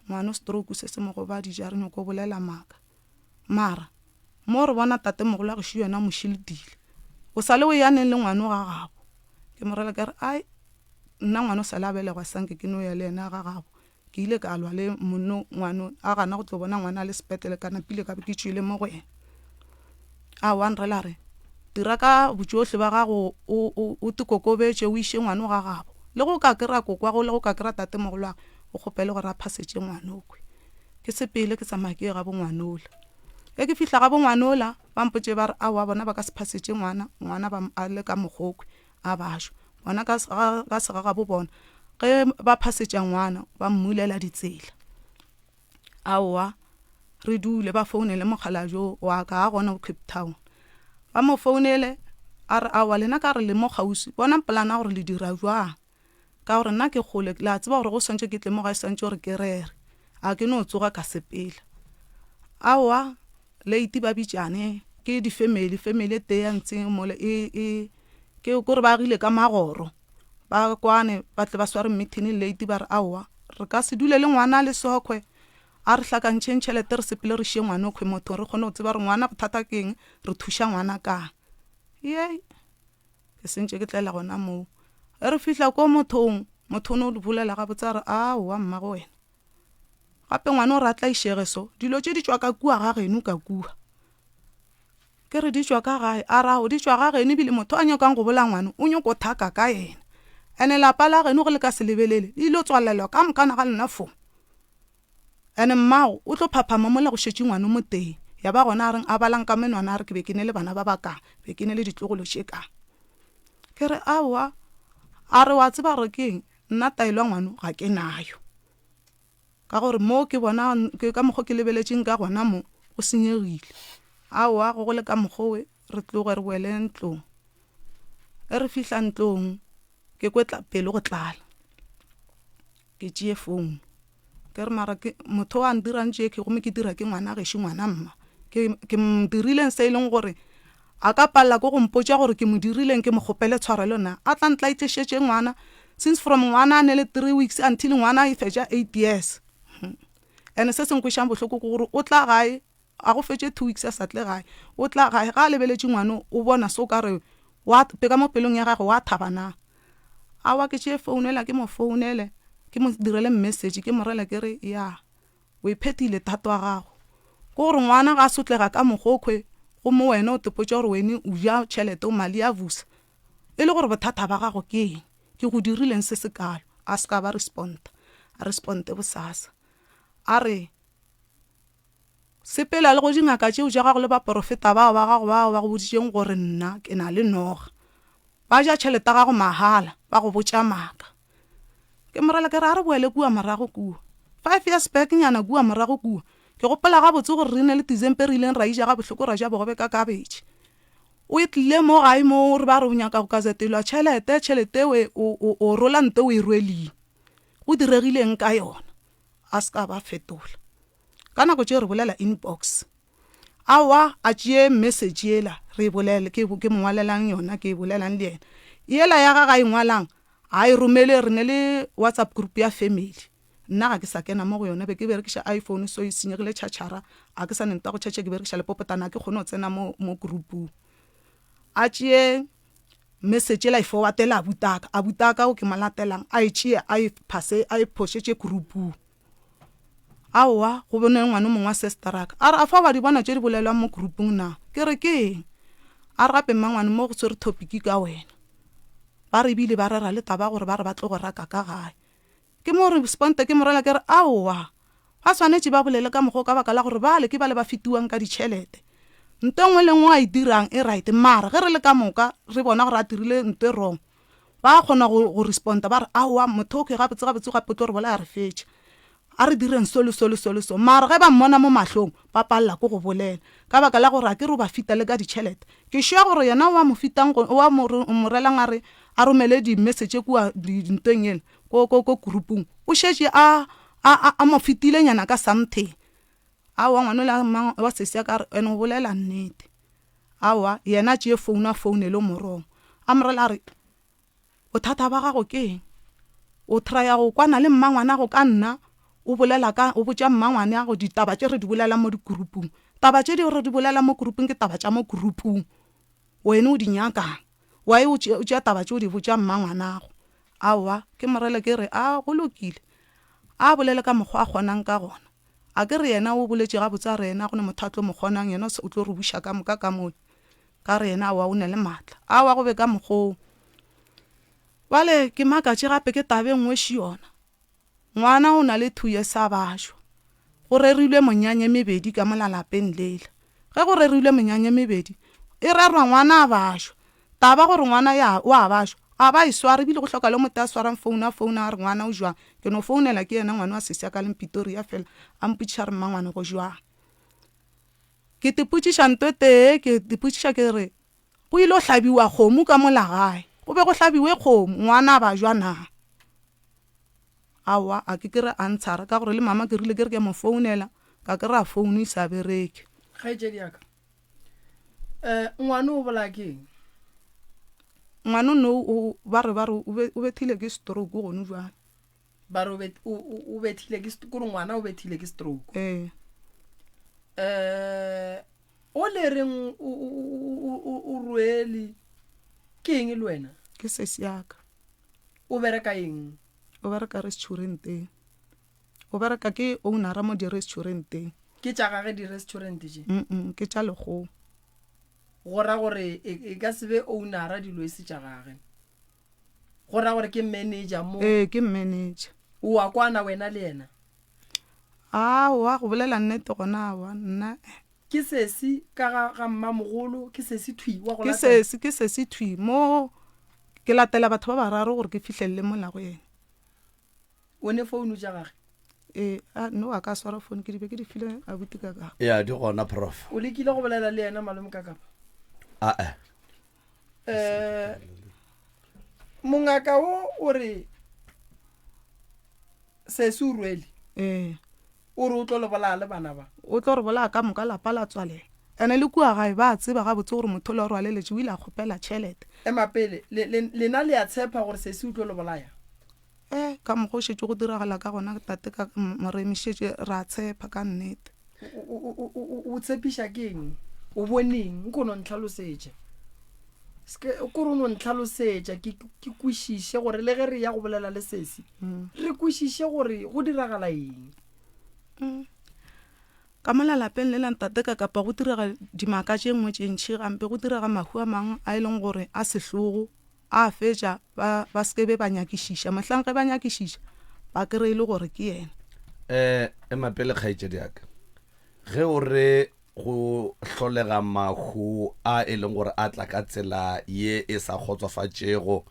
Ngwano stroke se se mo gobaditše a re nyoko bolela maaka. Mara mo re bona tatemogolo a gešo yena a mo šiltile. O sa le o eya neng le ngwano ga gabo? Ke mo rela ke re ai nna ngwano o sa le a belegwa sanke ke no ya le yena ga gabo. Ke ile ka lwa le monno ngwano a gana go tlo bona ngwana a le sepetlele ka napile ka be ke tšwele mo go yena. Aowa nrela a re, Dira ka botšohle ba gago o, o, o tikokobetše o iše ngwano ga gabo. Le ge o ka kera kokwago le ge o ka kera tatemogolwagwe, o kgopele gore a phasetše ngwanokhwe. Ke sepele ke tsamaya ke ye gabo ngwanola. Ge ke fihla gabo ngwanola, ba mpotše ba re, Aowa bona ba ka se phasetše ngwana, ngwana ba a le ka mokgokhwe a bašwa. Bona ka, ga, ka segagabo bona ge ba phasetša ngwana ba mmulela ditsela. Aowa, re dule ba founele mokgalabje wo wa ka, ga gona o Cape Town. Ba mo founele a re aowa lena ka re le mo kgauswi, bonang polane ya gore le dira bjang. Ka gore nna ke kgole, le a tseba gore go swantše ke tle mo gae swantše gore ke rere, a ke no tsoga ka sepela. Aowa late ba bitšane ke di-family, family e tee ya ntseng mole e, e ke kore ba agile ka magoro. Ba kwane ba tle ba sware meeting late ba re aowa re ka se dule le ngwana le sokhwe a re hlakantšheng tšhelete re sepele re šie ngwana okhwe mothong re kgone go tseba gore ngwana bothata ke eng re thuša ngwana kang. Yei ke sentše ke tlela gona moo ge re fihla ko mothong motho o no bolela gabotse a re aowa mmago wena gape ngwana o re a tlaišege so dilo tše di tšwa ka kua ga geno ka kua. Ke re di tšwa ka gae? A re ao, di tšwa ga geno ebile motho a nyakang go bolaya ngwano o nyoko thaka ka yena. Ene lapa la geno ge le ka se lebelele le ile tswalelwa ka mokana ga lona fo. Ene mmago o tlo phaphama mola go šetše ngwano motee. Ya ba gona a reng a balang ka menwana a re ke be ke ne le bana ba bakang, be ke ne le ditlogolo tše kang. Ke re aowa, a re wa tseba gore ke eng, nna taelo ya ngwano ga ke nayo. Ka gore mo ke bona ke ka mokgo ke lebeletšeng ka gona mo go senyegile. Aowa go go le ka mokgo we re tloge re boele ntlong. Ge re fihla ntlong ke kwe pelo go tlala. Ke tšee phone. Ke re mara ke motho a ndirang tše ke gomme ke dira ke ngwana gešo ngwana mma. Ke ke mo dirileng se e leng gore a ka palela ke go mpotša gore ke mo dirileng ke mo kgopele tshwarelo na? A tla ntlaitšešetše ngwana since from ngwana a ne le three weeks until ngwana a fetša eight years. And se se nkwešang bohloko ke gore o tla gae A go fetše two weeks a sa tle gae. O tla gae, ga a lebeletše ngwano o bona se o ka re wa ka mo pelong ya gagwe wa thaba na. Aowa ke tšee phone yela ke mo founele, ke mo direle message ke mo rele ke re ya o e phethile thato ya gago. Ke gore ngwana ga a sotlega ka mokgokhwe gomme wena o tepotša gore wene o ja tšhelete o mali a vusa. E le gore bothata ba gago ke eng? Ke go dirileng se se kalo? A se ka ba responda. A responde bosasa. A re. Sepela le go dingaka tšeo tša gago le baporofeta bao ba gago bao ba go boditšeng gore nna ke na le noga. Ba ja tšhelete ya gago mahala, ba go botša maaka. Ke morela ke re a re boele kua morago kua. Five years back nyana kua morago kua. Ke gopola gabotse gore re ne le December re ileng ra e ja gabohloko ra ja bogobe ka kabetšhe. O e tlile mo gae mo re ba re o nyaka go kazetelwa tšhelete, tšhelete eo o, o, o rola nto o e rweleng. Go diregileng ka yona? A se ka ba fetola. Ka nako tše re bolela inbox. Aowa a tšee message yela re e bolele ke ke mo ngwalelang yona ke e bolelang le yena. Yela ya gage a e ngwalang a e romele re ne le WhatsApp group ya family. Nna ga ke sa kena mo go yona be ke berekiša iPhone so e senyegile tšhatšhara a ke sa ne ntwa go tšhatšha ke berekiša lepopotana ga ke kgone go tsena mo mo groupung. A tšee message yela a e forwardele abutaka, abutaka o ke mo latelang a e tšee a e phase a e phošetše groupung. Aowa, go bone ngwana o mongwe wa sesteraka. A re, Afa wa di bona tše di bolelwang mo groupung na? Ke re, Ke eng? A re, Gape mmangwane mo go swere topiki ka wena. Ba re ebile ba rera le taba ya gore ba re ba tlo go raka ka gae. Ke mo responde ke mo rela ke re, Aowa, ba swanetše ba bolele ka mokgwa o ka baka la gore bale ke bale ba fetiwang ka ditšhelete. Nto e nngwe le e nngwe a e dirang e right mara ge re le ka moka re bona gore a dirile nto e wrong, Ba kgona go, go responda ba re, Aowa, motho okhwi gabotse, gabotse gape o tlo re bolaya re fetša. A re direng so le so le so le so. Mara ge ba mmona mo mahlong, ba palela ke go bolela. Ka baka la gore a ke re o ba fita le ka ditšhelete. Ke sure gore yena o a mo fitang, o a mo, mo relang a re a romele di-message kua di, ntweng yela, ko, ko, ko groupung, o šetše a, a, a, a mo fetilenyana ka something. Aowa, ngwana yola mang wa sesi ya ka a re, Wena o bolela nnete. Aowa, yena a tšee founu a founele Morongwa. A mo rela a re, Bothata ba gago ke eng? O traya go kwana le mmangwanago ka nna, o bolela ka, o botša mmangwaneago ditaba tše re di bolelang mo dikurupung. Taba tše di re di bolelang mo kurupung ke taba tša mo kurupung. Wene o di nyakang? Why o tšea taba tše o di botša mmangwanago? Aowa, ke mo rele ke re, A go lokile. A bolele ka mokgwa a kgonang ka gona. A ke re yena o boletše gabotse a re yena go ne motho a tlo mo kgonang yena o tlo re buša ka moka ka mola. Ka re yena aowa o ne le maatla. Aowa go be ka mokgoo. Bjale ke makatše gape ke taba e nngwe še yona. Ngwana o na le two years a bajwa. Go rerilwe monyanya e mebedi ka mola lapeng lela. Ge go rerilwe monyanya e mebedi e rerwa ngwana a bajwa. Taba gore ngwana ya o a bajwa ga ba e sware ebile go hloka le motho a swarang phone a founa a re ngwana o jwang. Ke no founela ke yena ngwana wa sesi ya ka leng Pitoria fela a mpotšiša a re mmangwane go jwang. Ke tipotšiša nto e tee ke tipotšiša ke re go ile go hlabiwa kgomo ka mola gae go be go hlabiwe kgomo ngwana a bajwa na? Aowa a ke kere answer ka gore le mama ke rile ke re ke mo founela ka kry-a phone e sa bereke. Kgaetšedi ya ka. Eh, ngwana o bolaya ke eng? Ngwana no o ba re ba re o bethile ke stroke gone jwale. Ba re o bethile ke kore ngwana o bethile ke stroke. Ee. Eh, o le reng o rwele ke eng le wena? Ke sesi ya ka. O bereka eng? O bereka restauranteng. O bereka ke ownera mo di-restauranteng. Ke tša gage di-restaurant tše? Mm ke tša lekgowa. Go ra gore e, e ka se be ownera dilo e se tša gage. Go ra gore ke manager mo. Ee, ke manager. O a kwana wena le yena? Aowa, go bolela nnete gona aowa, nna eh. Ke sesi ka ga, ga mmamogolo, ke sesi thwi wa go Ke latela. sesi, ke sesi thwi mo. Ke latela batho ba bararo gore ke fihlelele mola go yena. O ne founu tša gage? Ee, a no a ka swara founu ke di be ke di file abuti ka ka. Ya di gona prof. O lekile go bolela le yena malome ka kapa? Ae. Eh mongaka wo o re sesi o rwele. Ee. O re o tlo le bolaya le bana ba? O tlo re bolaya ka moka, lapa la tswalela. Ene le kua gae ba a tseba gabotse gore motho ola o rwaleletše o ile a kgopela tšhelete. Ema pele, le, le, lena le a tshepa gore sesi o tlo le bolaya? E, ka mokgwa o šetše go diragala ka gona, tate, ka Moremi, šetše re a tshepa ka nnete. O, o, o, o, o tshepiša ke eng? O bone eng? Nko no ntlhalosetša. Se ke, ko re o no ntlhalosetša, ke, ke kwešiše gore le ge re ya go bolela le sesi, re kwešiše gore go diragala eng. Ka mola lapeng lela ntate ka kapa go direga dimaka tše nngwe tše ntši gampe, go direga mahu a mangwe a e leng gore a sehlogo, a fetša ba ba se ke be ba nyakišiša. Mohlang ge ba nyakišiša ba kry-e e le gore ke yena. Um ema pele kgaetšedi ya ka, ge o re Go hlolega mahu a e leng gore a tla ka tsela ye e sa kgotsofatšego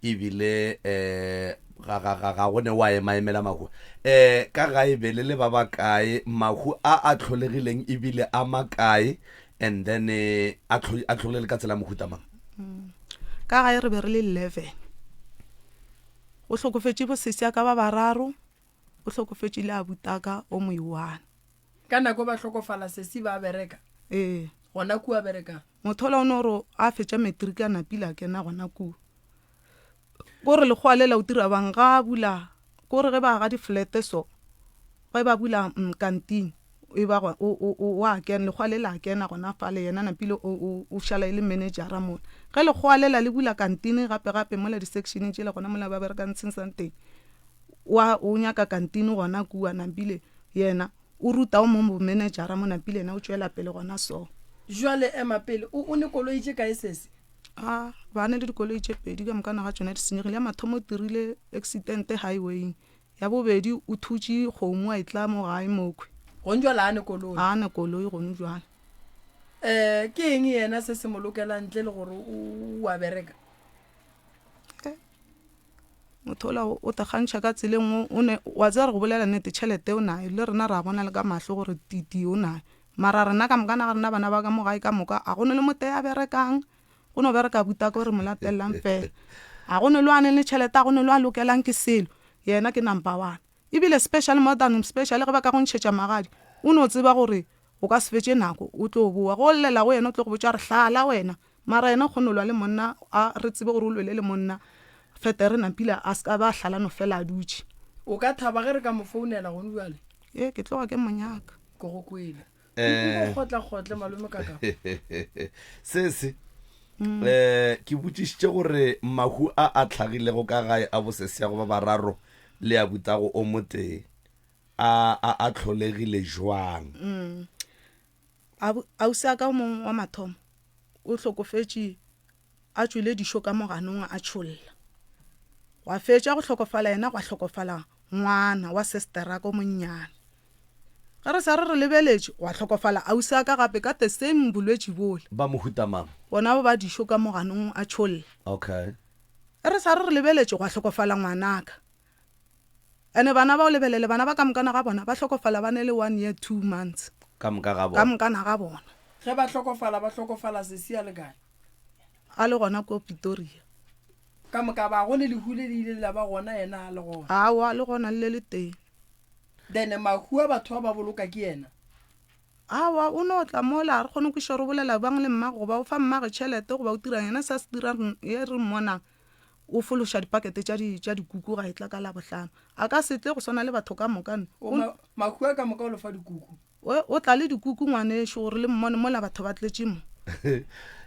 ebile um ga, ga, ga, ga go ne wa emaemela mahu. Um ka gae be le le ba bakae mahu a a hlolegileng ebile a makae and then a hlo, a hlogile le ka tsela ya mohuta mang? Ka gae re be re le 11. Go hlokofetše bosesiaka ba bararo, go hlokofetše le abutaka o moiwane. Ka nako ba hlokofala sesi ba bereka? Ee. Gona kua berekang? Motho ola o no re a fetša matric a napile a kena gona kua. Ko re lekgowa lela o dira bang ga a bula ko re ge ba aga di-flat so ge ba bula kantine e ba o o o a kena lekgowa lela a kena gona fale yena napile o o o šala e le managera mola. Ge lekgowa lela le bula kantine gape gape mola di-section tšela gona mola ba berekang teng wa o nyaka kantine gona kua Nampile yena o ruta o mong bomanagera mo Nampile yena o tšwela pele gona so. Jwale ema pele, o, o ne koloi tše kae sesi? A, ba ne le dikoloi tše pedi ka mokana ga tšona di senyegile. Ya mathomo o dirile accident highwaying, ya bobedi o thutše kgomo a e tla mo gae mokhwi. Gone jwale a ne koloi? A ne koloi gone jwale. Um ke eng yena se se mo lokelang ntle le gore o, o a bereka? Motho ola o te kgantšha ka tseleng o, o ne, wa tseba re go bolela nnete tšhelete o nayo le rena ra bona le ka mahlo gore titi o nayo. Mara rena ka moka na ga rena bana ba ka mo gae ka moka a go ne le motee a berekang, go no bereka butaka o re mo latellang fela. A go ne le a neng le tšhelete, a go ne le a lokelang ke selo, yena ke number one. Ebile special more than special ge ba ka go ntšhetša magadi o no tseba gore o ka se fetše nako o tlo boa. Ge o llela go yena o tlo go botša gore hlala wena mara yena o kgona go lwa le monna a re tsebe gore o lwele le monna fete re napile a se ka ba a hlala no fela a dutše. O ka thaba ge re ka mo founela gone bjale? Ee, ke tloga ke mo nyaka. Ke go kwele. Eh. Nko kgotla-kgotle malome kaka. Sese, um ke botšišitše gore mahu a a hlagilego ka gae a bosesiago ba bararo le a butago o motee a a a hlolegile jwang? Abu, ausi a ka o mongwe wa mathomo o hlokofetše a tšwele dišo ka moganong a tšholla. Gwa fetša go hlokofala yena gwa hlokofala ngwana wa sesteraka o monnyane. Ge re sa re re lebeletše gwa hlokofala ausi a ka gape ka the same bolwetši bola. Ba mohuta mang? Bona ba ba dišo ka moganong a tšholla. Okay. Ge re sa re re lebeletše gwa hlokofala ngwanaka. Ene bana ba o lebelele bana ba ka mokana ga bona ba hlokofala ba ne le one year two months. Ka moka ga bona. Ka mokana ga bona. Ge ba hlokofala ba hlokofala sesi a le kae? A le gona ko Pretoria. Ka moka ba go ne lehu le le ile la ba gona yena a le gona? Aowa le gona le le le tee. Then mahu a batho ba ba boloka ke yena? Aowa o no tla mola a re kgone go kwešiša gore o bolela bjang le mmagwe goba o fa mmagwe tšhelete goba o dirang yena se a se dirang ye re mmonang O fološa dipakete tša di, tša dikuku ga e tla ka Labohlano. A ka se tle go swana le batho ka moka. O, ma, mahu a ka moka o lefa dikuku. O, o tla le dikuku ngwanešu gore le mmone mola batho ba tletše mo.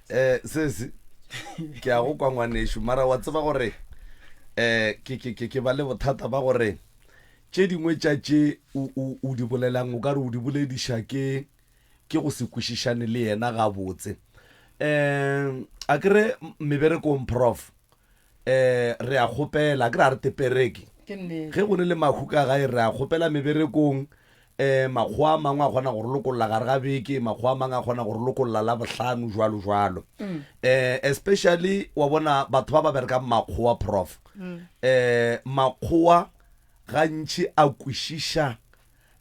Eh, sesi, ke a go kwa ngwanešu, mara wa tseba gore eh, ke, ke, ke, ke ba le bothata ba gore tše dingwe tša tše o, o, o di bolelang o ka re o di bolediša ke, ke go se kwešišane le yena gabotse. Um a ke re meberekong prof um re a kgopela, a ke re a re tepereke. Ge go ne le mahu ka gae re a kgopela meberekong um makgowa a mangwe a kgona go re lokolla gare ga beke, makgowa a mangwe a kgona go re lokolla la bohlano jwalo jwalo. Um especially wa bona batho ba ba berekang makgowa prof um makgowa gantši a kwešiša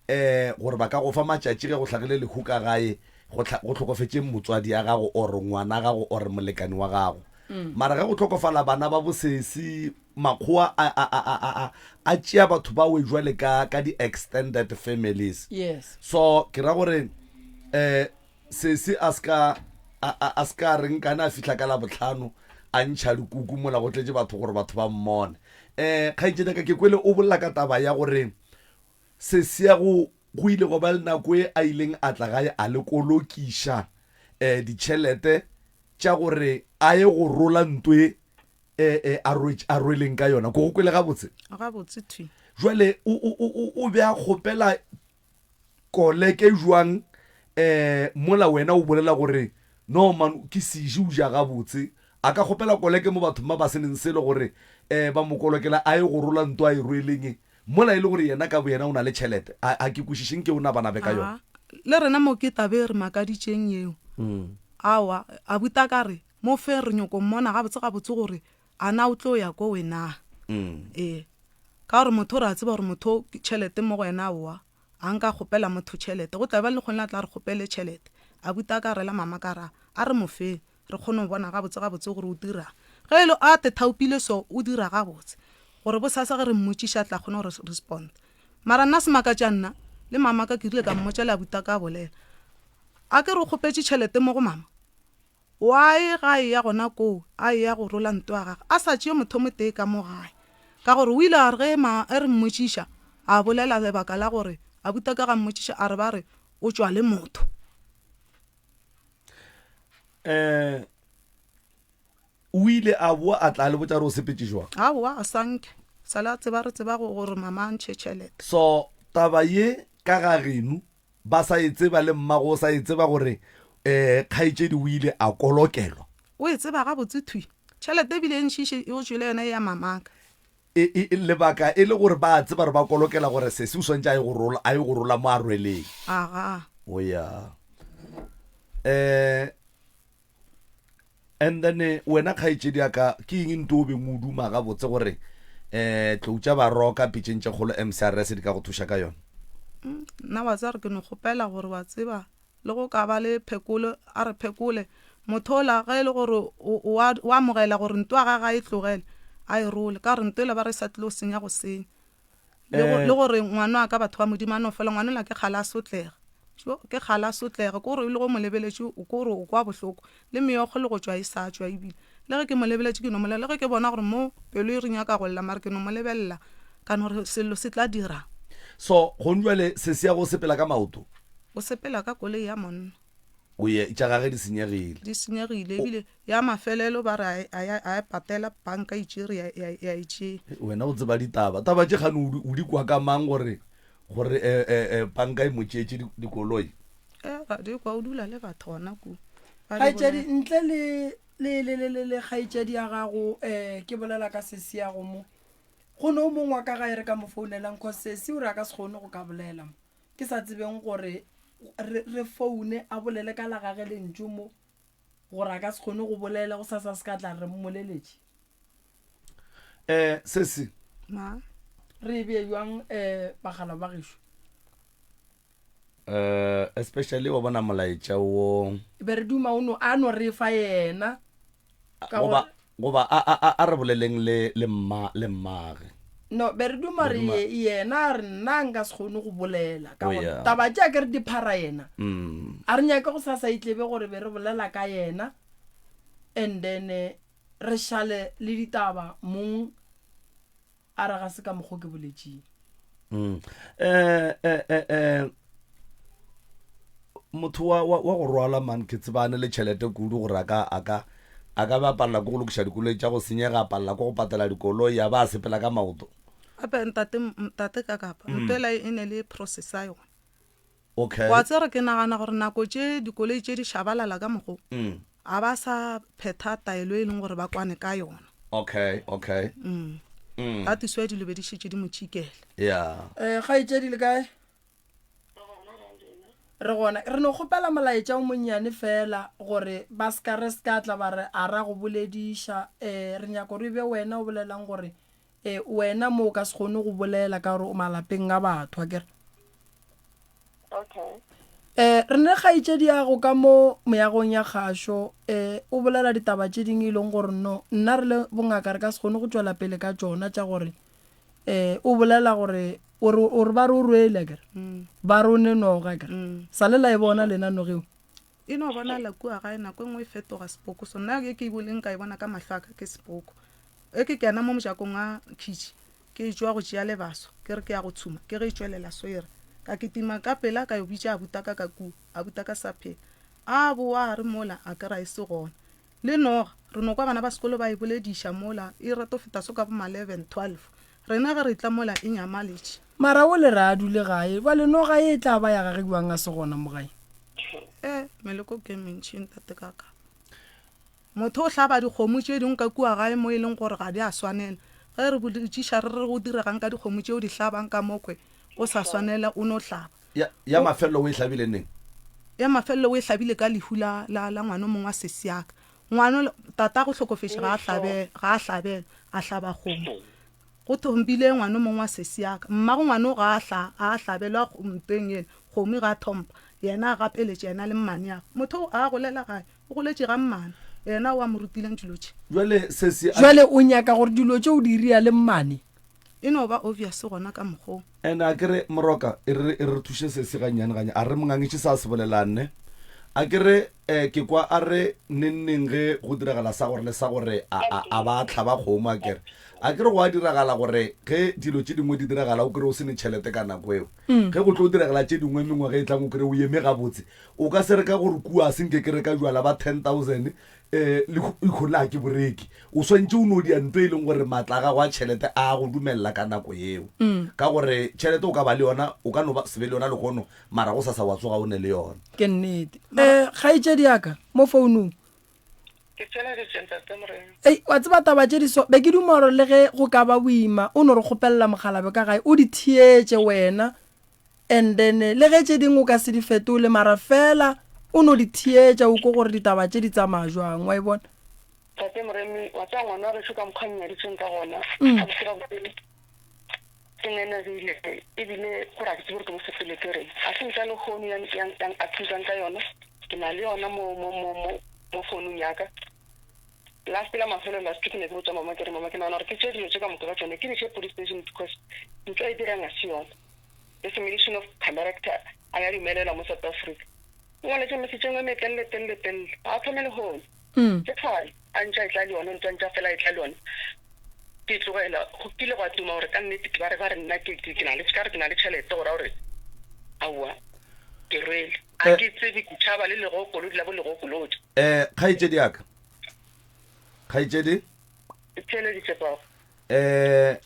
um gore ba ka go fa matšatši ge go hlagile lehu ka gae, go, go hlokofetše motswadi ya gago or ngwana gago or molekani wa gago. Mara ge go hlokofala bana ba bosesi, makgowa a, a, a, a, a, a, a tšea batho ba we jwale ka, ka di-extended families. Yes. So ke ra gore um sesi a se ka, a, a, a se ka re nkane a fihla ka Labohlano a ntšha dikuku mola go tletše batho gore batho ba mmone. Um kgaetšedi ya ka ke kwele o bolela ka taba ya gore sesi ya go, go ile gwa ba le nako e a ileng a tla gae a le kolokiša um ditšhelete tša gore a ye go rola nto e e, e, a rwetš, a rweleng ka yona. Ko go kwele gabotse? Gabotse thwi. Jwale o, o, o, o, o be a kgopela koleke jwang um mola wena o bolela gore no man ke seji o ja gabotse. A ka kgopela koleke mo bathong ba ba se neng selo gore um ba mo kolokela a ye go rola nto a e rweleng mola e le gore yena ka boyena o na le tšhelete. A, a ke kwešiše nke o nabanabe ka yona. Aa, le rena mo ke taba e re makaditšeng yeo. Aowa, abuti a ka re, Mo fe re nyoko mmona gabotse gabotse gore a na o tlo ya kowe na. Ee, ka gore motho re a tseba gore motho tšhelete mo go yena aowa, a nka kgopela motho tšhelete. Go tla ba le kgone a tla re kgopele tšhelete. Abuti a ka rela mama ka ra, a re mo feng re kgone go bona gabotse gabotse gore o dirang. Ge e le a te thaopile so o dira gabotse gore bosasa ge re mmotšiša a tla kgona go re respond. Mara nna se makatša nna le mama ka ke rile ka mmotša le abuti a ka a bolela. A ke re o kgopetše tšhelete mo go mama? Why ga a eya gona koo a eya go rola nto ya gagwe a sa tšee motho motee ka mo gae? Ka gore o ile a re ge ma re mmotšiša a bolela lebaka la gore abutaka ga mmotšiša a re ba re o tšwa le motho. Um o ile a boa a tla le botša gore o sepetše jwang? Aowa a sa nke sa le a tseba re tseba gore mama a ntšhe tšhelete. So taba ye ka ga geno Ba sa e tseba le mmago o sa e tseba gore um kgaetšedi o ile a kolokelwa. O e tseba gabotse thwi. Tšhelete ebile e ntši e go tšwele yona e ya mamaka. E, e, lebaka e le gore ba a tseba gore ba kolokela gore sesi o swantše a ye go rola, a ye go rola mo a rweleng. Aga. O ya. Um And then wena kgaetšedi ya ka ke eng nto o beng o duma gabotse gore um tlou tša baroka pitšeng tše kgolo MCRS di ka go thuša ka yona? Mm, nna wa tseba re ke no kgopela gore wa tseba le go ka ba le phekolo a re phekole motho ola ge e le gore o amogela gore nto ya gage a e tlogele a e role ka gore nto ela ba re sa tlilo senya go senya Le go, le gore ngwana wa ka, batho ba Modimo, a no fela, ngwana yola ke kgale a sotlega. Tjo, ke kgale a sotlega. Ke gore le go mo lebeletše, o ke gore o kwa bohloko. Le meokgo le go tšwa e sa tšwa ebile. Le ge ke mo lebeletše, ke no mo le ge ke bona gore mo pelo e re nyaka go lla, mara ke no mo lebelela, ka no re sello se tla dirang. So, gong jwale sesi ya go sepela ka maoto? O sepela ka koloi ya monna. O ye, tša gage di senyegile. Di senyegile, ebile ya mafelelo ba re a, a, a e patela, banka e tšere ya, ya, ya e tšea. Wena o tseba ditaba. Taba tše kgane o di, o di kwa ka mang gore, gore eh, eh, eh, banka e mo tšeetše di, dikoloi? Eh, ra di kwa, o dula le batho gona kua. Ba di Kgaetšedi, bolela. ntle le, le, le, le, le, le kgaetšedi ya gago, eh, ke bolela ka sesi ya go mo. Go ne o mongwe wa ka gae re ka mo founelang, cause sesi o re a ka se kgone go ka bolela mo. Ke sa tsebeng gore re, re foune a bolele ka la gage lentšu mo, gore a ka se kgone go bolela, go sasa se ka tla re mmoleletše. Eh, sesi. Ma. Re e bee bjang, eh, bagala ba gešo? Eh, especially wa bona molaetša wo. Be re duma o no, a no re fa yena. Ka Goba, gore goba a, a, a, a re boleleng le, le mma, le mmage. No, be re duma re Duma. ye, yena a re nna nka se kgone go bolela ka Oh, gore yeah. taba tše a ke re di phara yena. Mm. A re nyake go sasa e tlebe gore be re bolela ka yena and then eh, re šale le ditaba mong A re ga se ka mokgo ke boletšeng. Mm. Eh, eh, eh, eh, motho wa, wa, wa go rwala man ke tsebane le tšhelete kudu gore a ka a ka a ka ba palela ke go lokiša dikoloi tša go senyega a palela ke go patela dikoloi a ba a sepela ka maoto gape ntate ntate ka kapa ntho ela e ne le process ya yona Okay. Wa tseba ke nagana gore nako tše dikoloi tše di šabalala ka mokgo, mm. a ba sa phetha taelo e leng gore ba kwane ka yona. Okay, okay. Mm. Mm. That is why dilo be di šetše di mo tšikela. Yeah. Eh, kgaetšedi le kae? Re gona. Re no kgopela molaetša o monnyane fela gore ba ska re ska tla ba re a ra go bolediša. Eh, re nyaka gore e be wena o bolelang gore eh wena mo o ka se kgone go bolela ka gore o malapeng a batho akere. Okay. Um re ne kgaetšediago ka mo meagong ya kgašo, um o bolela ditaba tše dingwe e leng gore no nna re le bongaka re ka se kgone go tšwela pele ka tšona tša gore um o bolela gore o re o re ba re o rwele akere ba re o ne noga akere sa le la e bona lena nogeo E no bonala kua gae nako e nngwe e fetoga sepoko. So nna ge ke boleng ka e bona ka mahlo a ka ke sepoko. Ge ke kena mo mojakong wa khitšhi ke etšwa go tšea lebaso ke re ke ya go tshuma ke ge e tšwelela so e re ka kitima ka pela ka yo bitša abutaka ka kua abutaka sa phela a bowa a re mola a ke ra e se gona le noga re no kwa bana ba sekolo ba e bolediša mola e reto feta so ka bo ma 11 12 rena ge re tla mola e nyamaletše. Mara o le re a dule gae bjale noga ye e tla ba ya gage bjang a se gona mo gae? E, meleko ke mentši ntate kaka. Motho o hlaba dikgomo tše dingwe ka kua gae mo e leng gore ga di a swanela. Ge re botšiša re re go diregang ka dikgomo tše o di hlabang ka mokwe o sa swanela o no hlaba. Ya, ya mafelelo o e hlabile neng? Ya mafelelo o e hlabile ka lehu la, la, la ngwana o mongwe wa sesi ya ka. Ngwana, tatago hlokofetše ga a hlabe, ga a hlabelwa, a hlaba kgomo. Go thompile ngwana o mongwe wa sesi ya ka. Mmago ngwana o ga a hla, a hlabelwa mpeng yela, kgomo ga a thompa. Yena a gapeletše yena le mmaneagwe. Motho o a golela gae, o goletše ga mmane. Yena o a mo rutileng dilo tše. Bjale sesi a. Bjale o nyaka gore dilo tše o di ria le mmane? E no ba obvious gona ka mokgwa o. And a ke re, Moroka, e re, e re thuše sesi gannyane gannyane. A re mongangiše sa a se bolelang ne. A ke re, eh, ke kwa a re neng neng ge go diragala sa gore le sa gore a, a, a ba hlaba kgomo a ke re. A ke re go a diragala gore ge dilo tše dingwe di diragala o kry-e o se ne tšhelete ka nako eo. Ge go tlo diragala tše dingwe mengwaga e tlang o kry-e o eme gabotse. O ka se reka gore kua a se nke ke reka jwala ba 10,000 um lehono ga ke bo reke. O swantše o no dia nto e leng gore maatla a gago a tšhelete a go dumelela ka nako yeo. Ka gore tšhelete o ka ba le yona, o ka no ba se be le yona lehono mara gosasa wa tsoga o ne le yona. Ke nnete. Um kgaetšedi ya ka mo founung. Ke theeleditše, Ntate Morena. Ei, wa tseba taba tše di so, be ke duma gore le ge go ka ba boima, o no re kgopelela mokgalabje ka gae, o di theetše wena, and then le ge tše dingwe o ka se di fetole, mara fela o no di theetša o kwe gore ditaba tše di tsamaya jwang, wa e bona? Tate Moremi, wa tseba ngwana wa gešo ka mokgwa a nnyaditšeng ka gona, gabotse gabotse ke ngenegile, ebile gore ga ke tsebe gore ke mo fetole ke reng. Ga se ntša lehono ya, ya, ya accusang ka yona, ke na le yona mo, mo, mo, mo, mo founung ya ka. Last la mafelelo last ke ne ke botša mama ke re, mama ke nagana gore ke tšee dilo tše ka moka ka tšone ke di iše police station because ntho a e dirang ga se yona. Defamation of character a ya dumelelwa mo South Africa. O ngwaletše message e nngwe e metelele telele telele, ga a thome lehono. Ke kgale a ntše a etla le yona, ntwa ntša fela a etla le yona. Ke tlogela, go kile gwa tuma gore ka nnete ke ba re ba re nna ke ke na le ka re ke na le tšhelete go ra gore aowa ke rwele. Ga ke tsebe ke tšhaba le legokolodi la bo legokolodi. Eh, kgaetšedi ya ka. Kgaetšedi? Ke theeleditše papa. Eh,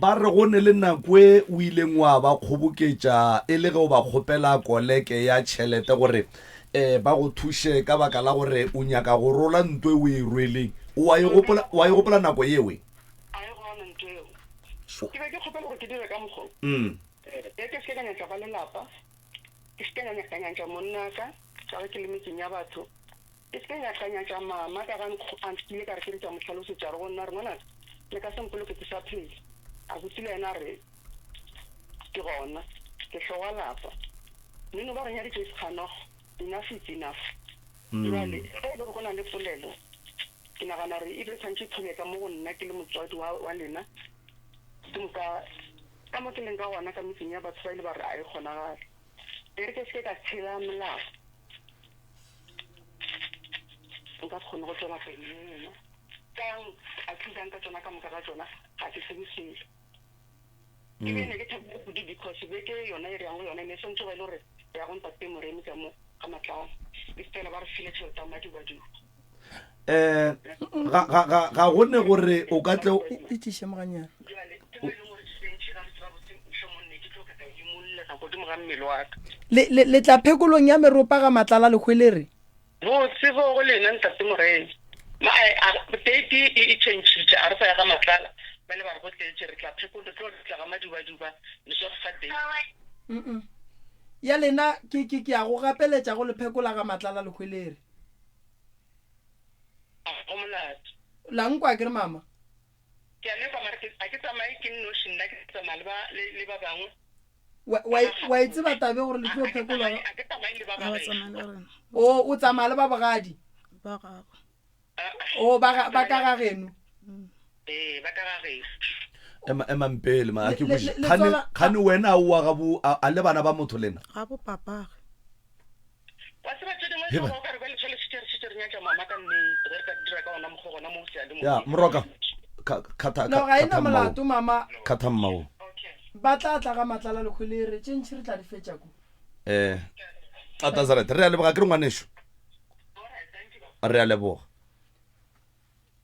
Ba re go ne le nako e o ileng wa ba kgoboketša e le ge o ba kgopela koleke ya tšhelete gore um ba go thuše ka baka la gore o nyaka go rola nto e o e rweleng. O a e gopola, o a e gopola nako yeo? A e gona nto eo. Ke be ke kgopela gore ke dire ka mokgwa wo. Ke ke se ke ka nyatša ba lelapa, ke se ke ka nyatša monna ka, ka ge ke le metseng ya batho. Ke se ke ka nyatša mama ka ga a nkile ka re ke re ke a mo hlalosetša a re go nna a re ngwanaka le ka se mpoloke ke sa phela. Abuti le yena a re ke gona ke hlogo lapa. Mmino ba re nyaditše is genoch, enough is enough. Bjale ge e le gore go na le polelo ke nagana gore e be tshwanetše e thome ka mo go nna ke le motswadi wa wa lena ke moka ka mo ke leng ka gona ka metseng ya batho ba ile ba re a e kgonagale. E re ke se ke ka tshela molao. Nka se kgone go tšwela pele le yena. Ka a thusang ka tšona ka moka ga tšona, ga ke tsebe selo. Ke be ne ke thabile kudu because beke yona e re yang go yona e ne e swantše go ba e le gore re ya go Ntate Moremi ka mo ga Matlala. E fela ba re file tšhelete ya madubaduba. Eh, ga, ga, ga, ga go ne gore o ka tle o. E tliše mo gannyane. Bjale, ke mo e leng gore dipentšhi ga re tseba botse mohlomong ne ke tlo ka ka imollega godimo ga mmele wa ka. Le, le, le tla phekolong ya meropa ga Matlala lehwelere. Botse bo go lena Ntate Moremi. Ma, a, a, date e, e tšhentšhitše, a re sa ya ga Matlala, bjale ba re go tletše, re tla phekolo, re tlo tla ga Madubaduba, le tlo re fa date. Mm-mm. Ya lena, ke, ke, ke a go gapeletša go le phekola ga Matlala lehwelere. Ga go molato. La nkwa akere mama? Ke a lekwa mara ke, ga ke tsamaye ke nnoši nna ke tsamaya le ba, le, le ba bangwe. Wa- wa wa e tseba tabe gore le tlo phekolwa A ke tsamaye le ba Ga ba ba tsamaye le rena. o o tsamaya le ba bogadi Ba gagwe. o ba ga- ba ka ga geno Ee, ba ka ga gešo. Ema emang pele ma a ke Le- le- kwešiše. le- Kgane letsola- kgane wena o wa gabo a a le bana ba motho lena. Ga bo papage. Wa tseba tše dingwe He tša ba. go ka re bjale tšhele šetše re šetše re nyatša mama ka nnete ge re ka dira ka ona mokgwa gona mo seyalemoyeng. Ya moroka kha khatha no ga e na khatha mmao. molato mama Khatha mmao. ba tla tla ga matlala lekgwelere tše ntši re tla di fetša ko Eh Nazareth re a leboga ke re ngwanešu. Re a leboga.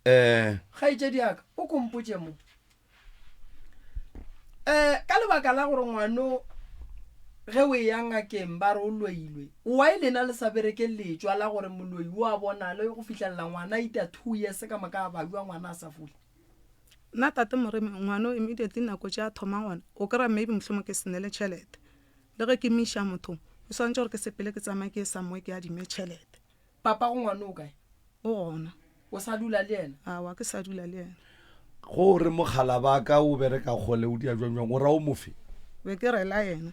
Eh kgaetšedi yaka o kompotše mo um ka lebaka la gore ngwano ge o eya ngakeng ba re o loilwe why lena le sa bereke letšwa la gore moloi o a bonale go fihlelela ngwana a ita two years ka moka a bajwa ngwana a sa fole Nna tate Moremi ngwano immediately nako tše a thoma gona o kry-a maybe mohlomong ke se ne le tšhelete le ge ke mo iša mothong ke swanetše gore ke sepele ke tsamaye ke ye somewhere ke adime tšhelete. Papa go ngwano o kae? O gona. O sa dula le yena? Aowa ke sa dula le yena. Go o re mokgala ba ka o bereka kgole o dia jwang jwang o ra o mofe? Be ke rela yena.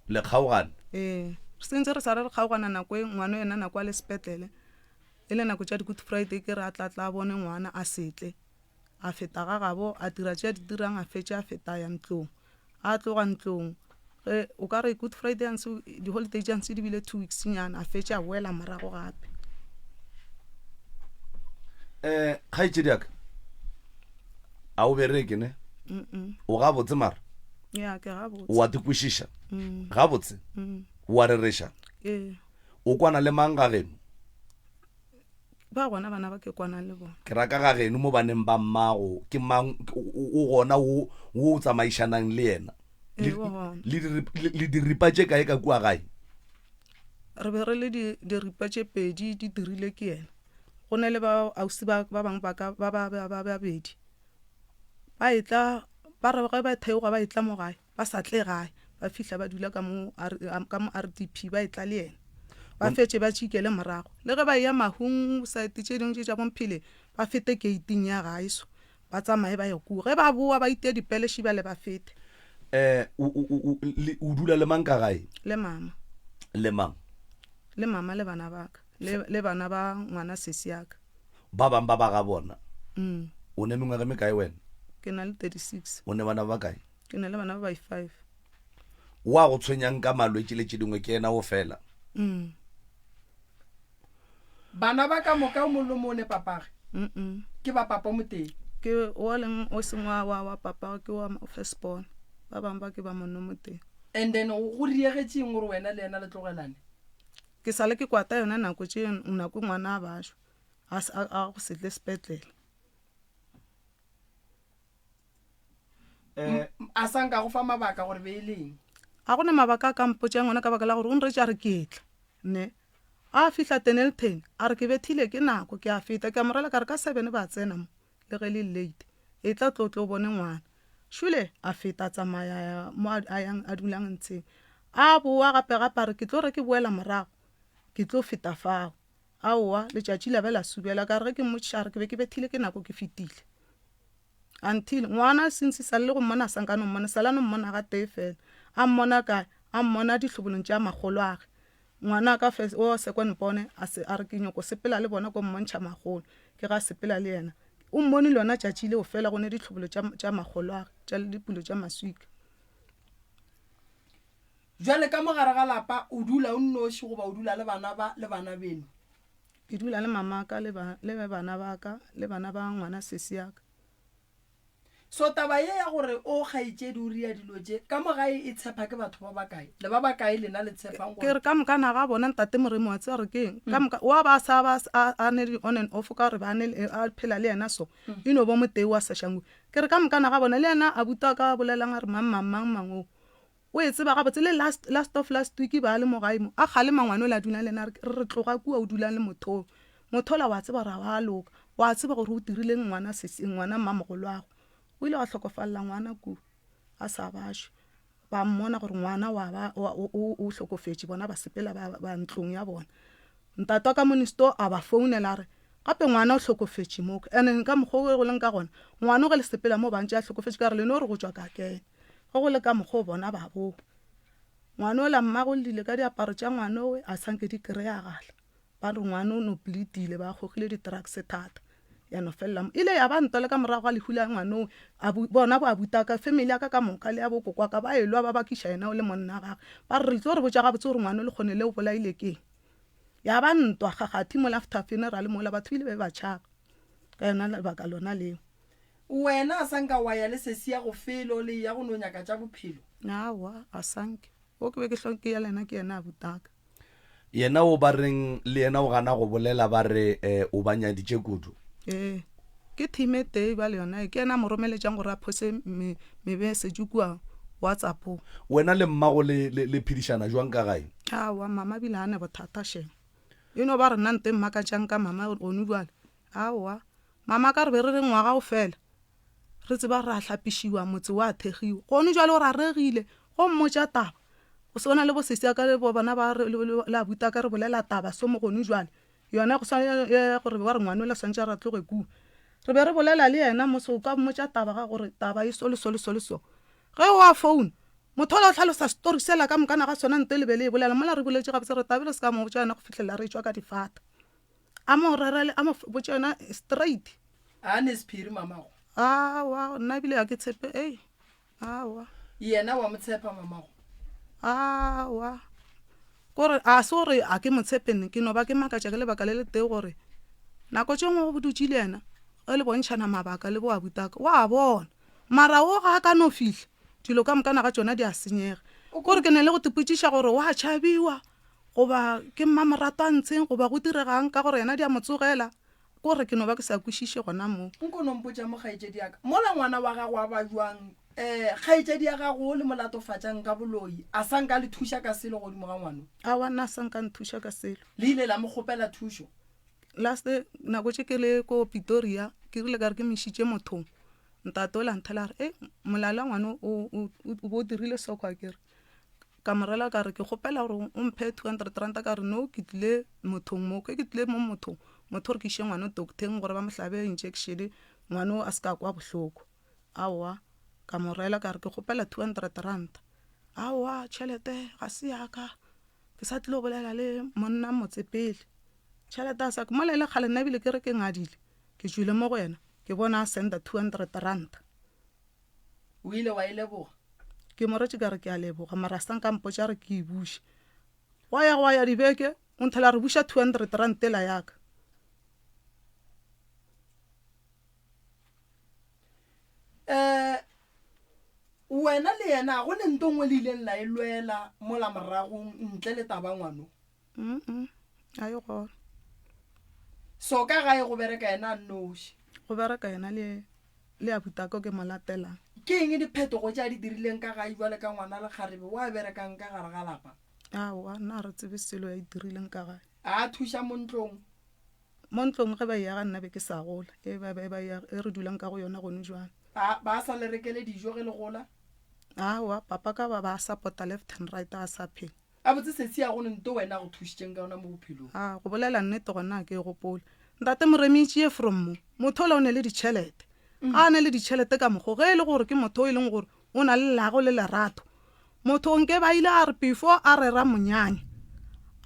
Le kgaogane? Ee. Re sentse re sa re re kgaogana nako e ngwano yena nako a le sepetlele e le nako tša di-good friday ke re a tla tla bone ngwana a se tle. A feta ga gabo a dira tše a di dirang a fetša a feta a ya ntlong. A tloga ntlong ge o ka re good friday anse di-holiday tša nse di bile two weeks nyana a fetša a boela morago gape. Um kgaetšedi ya ka a o bereke ne? O gabotse mara? Ya ke gabotse. O a te kwešiša? Gabotse? O a rereša? Ee. O kwana le mang ga geno? Ba gona bana ba ke kwanang le bona. Ke ra ka ga geno mo baneng ba mmago, ke mang o gona wo wo o tsamaišanang le yena? Ee, o gona. Le le le diripa tše kae ka kua gae? Re be re le di diripa tše pedi di dirile ke yena. Go na le ba ausi ba ba bangwe ba ka ba ba ba babedi. Ba etla ba re ge ba theoga ba etla mo gae. Ba sa tle gae, ba fihla ba dula ka mo ka mo RDP, ba etla le yena. Ba fetše ba tšikele morago. Le ge ba eya mahung, saete tše dingwe tše tša bomphele, ba fete keiting ya gae so, ba tsamaye ba ye kua. Ge ba boa, ba itee dipele šibale ba fete. Eh, o, o, o, le, o dula le mang ka gae? Le mama. Le mang? Le mama le bana ba ka, le, le bana ba ngwana sesi ya ka. Ba bang ba ba ga bona. Mm. O ne mengwaga e mekae wena? Ke na le 36. O ne bana ba bakae? Ke na le bana ba bai-five. Wa go tshwenyang ka malwetši le tše dingwe ke yena wo fela. Mm. Bana ba ka moka o mong le o mong o ne papage? Mm-mm. Ke ba papa o motee? Ke o leng o seng wa, wa, wa papa ke wa first born. Ba bangwe ba ke ba monno motee. And then go diegetše eng gore wena le yena le tlogelane? Ke sa le ke kwata yona nako tše nako ngwana a bajwa a, a, a go se tle sepetlele. Eh, a sa nka go fa mabaka gore be e leng. A go na mabaka a ka mpotšang ona ka baka la gore o nretše a re ke etla. Ne. A fihla Dennilton, a re ke bethile ke nako, ke a feta. Ke a mo rela ka re ka seven ba tsena mo, le ge le late. Etla o tlo tlo bone ngwana. Šule, a feta a tsamaya a ya mo a yang a dulang ntsheng. A boa gape gape a re ke tlo re ke boela morago, ke tlo feta fao. Aowa, letšatši la be la subela. Ka re ge ke mmotšiša a re ke be ke bethile ke nako ke fetile. Until, ngwana since sa le go mmona a sa nka no mmona, sa la no mmona ga tee fela. A mmona kae? A mmona dihlobolong tša makgoloage. Ngwana ka first, o second born a se, a re ke nyoko sepela le bona ko mmontšha makgolo. Ke ga sepela le yena. O mmone lona tšatši leo fela go ne dihlobolo tša, tša makgoloage, tša dipulo tša maswika. Bjale ka mo gare ga lapa o dula o nnoši goba o dula le bana ba le bana beno? Ke dula le mamaka le ba, le bana ba ka, le bana ba ngwana sesi ya ka. So taba ye ya gore o kgaetšedi o ria dilo tše ka mo gae e tshepa ke batho ba bakae? Le ba bakae lena le tshepang Ke gore. re ka moka na ga bona ntate Moremi wa tseba gore ke eng, ka moka wa ba a sa ba a, a ne di on and off ka gore ba ne a phela le yena so, e no ba motee wa Seshangwe. Ke re ka moka na ga bona le yena abuti wa ka a bolelang a re mang mang mang mang oo. O e tseba gabotse le last, last of last week ba le mo gae mo, a kgalema ngwana ola a dulang le yena a re, re re tloga kua o dulang le motho o. Motho ola wa tseba gore ga wa loka, wa tseba gore o dirileng ngwana sesi, ngwana mmamogolwago. O ile wa hlokofalela ngwana kua, a sa bašwe. Ba mmona gore ngwana wa ba, wa, o, o, o hlokofetše, bona ba sepela ba, ba ntlong ya bona. Ntate wa ka monisto a ba founela a re, gape ngwana o hlokofetše mo. And-e ka mokgwa o go leng ka gona, ngwana o ge le sepela mo ba ntše a hlokofetše ka gore le no re go tšwa ka kena. Ge go le ka mokgwa o bona ba boa. Ngwana ola mmagwe o llile ka diaparo tša ngwana owe a sa nke di kry-agala. Ba re ngwana o no bleedile, ba gogile di-drugs thata. Ya no felela mo. Ile ya ba ntwa le ka morago ga lehu la ngwana owe. A bu, bona bo abutaka, family ya ka ka moka le ya bo koko wa ka ba elwa ba bakiša yena o le monna wa gagwe. Ba re re tlo re botša gabotse gore ngwana o lekgone le o bolaile keng. Ya ba ntwa kgakgathi mola after funeral mola batho ile be ba tšhaba ka yona lebaka lona leo. Wena a sa nka wa ya le sesi ya go felo le ya go no nyaka tša bophelo? Aowa, a sa nke. Wo ke be ke hlwa ke ya le yena ke yena abutaka. Yena o ba reng le yena o gana go bolela ba re o ba nyaditše kudu. Ee, ke team e tee bjale yona e, ke yena a mo romeletšang gore a phose me, mebesetše kua WhatsApp-ong. Wena le mmago le, le, le phedišana jwang ka gae? Aowa, mama bile ga a ne bothata shem. E no ba re nna nto e mmakatšang ka mama gonu bjale. Aowa, mama ka re be re re ngwaga o fela re tseba ra hlapišiwa motse wa thegiwa. Gonu bjale o raregile go mmotša taba. Go swana le bo sesi ya ka le bo bona ba re le abuti wa ka re bolela taba so mo gonu bjale. Yona go swana le gore ba re ngwana o le swantše a re tloge kua. Re be re bolela le yena mos o ka mmotša taba ga gore taba e so le so le so le so. Ge o a phone motho ola o hlalosa story sela ka mokana ga sona nto e le be le e bolela mola re boletše gabotse re taba e le se ka mo botša yona go fihlelela re etšwa ka difata. A mo rerele a mo botše yona straight. A ne sephiri mamago? Aowa nna ebile ga ke tshepe ei aowa. Yena wa mo tshepa mamago? Aowa kore a se gore a ke mo tshepe ne ke no ba ke makatša ke lebaka le le tee gore nako tše nngwe go dutše le yena ge le bontšhana mabaka le bo abutaka wa bona mara wo ga a ka no fihla dilo ka mokana ga tšona di a senyega kore ke ne le go tepotšiša gore wa tšhabiwa Goba ke mmamoratwa ntsheng goba go diregang ka gore yena di a mo tsogela? Ko re ke no ba ke sa kwešiše gona mo. Nko no mpotša mo kgaetšedi ya ka. Mola ngwana wa gago a ba bjang? Eh, kgaetšedi ya gago o le mo latofatšang ka boloi, a sa nka le thuša ka selo godimo ga ngwano? Aowa, nna a sa nka nthuša ka selo. Le ile la mo kgopela thušo? Last nako tše ke le ko Pitoria, ke rile ka re ke mo išitše mothong, ntate ola nthela a re, Ei, molala ngwano o, o, o bo o dirile soko akere? Ka mo rela ka re ke kgopela gore o mphe 200 ranta ka re no ke tlile mothong mo ke ke tlile mo mothong motho gore ke iše ngwana docteng gore ba mo hlabe injection ngwana a se ka kwa bohloko aowa ka mo rela ka re ke kgopela 200 ranta aowa tšhelete ga se ya ka ke sa tlilo bolela le monna motse pele tšhelete a sa mola e le kgale nna ebile ke re ke ngadile ke tšwile mo go yena ke bona a senda 200 ranta. O ile wa e leboga? Ke mo retše ka re ke a leboga mara a sa nka mpotša re ke e buše. Gwa ya gwa ya dibeke o nthela re buša 200 rand ela ya ka. Eh, wena le yena ga go ne nto nngwe le ileng la e lwela mola moragong ntle le taba ngwano? Mm a e gona. So ka gae go bereka yena a nnoši? Go bereka yena le le abutako ke mo latelang. Ke eng diphetogo tše a di dirileng ka gae bjale ka ngwana lekgarebe wa berekang ka gare ga lapa? Aowa, nna ga re tsebe selo ya e dirileng ka gae. A thuša mo ntlong? Mo ntlong ge ba e aga nna be ke sa gola, e ba ba e aga e re dulang ka go yona gone jwale. A ba sa le rekele dijo ge le gola? Aowa, papa ka ba ba support-a left and right a sa phela. Gabotse sesi a go ne nto wena a go thušitšeng ka yona mo bophelong? A, go bolela nnete gona ga ke e gopole. Ntate Moremi e tšee from mo. Motho ola o ne le ditšhelete. Ga a ne le ditšhelete ka mokgo, ge e le gore ke motho o e leng gore o na le leago le lerato. Motho nke ba ile a re before a rera monyanya,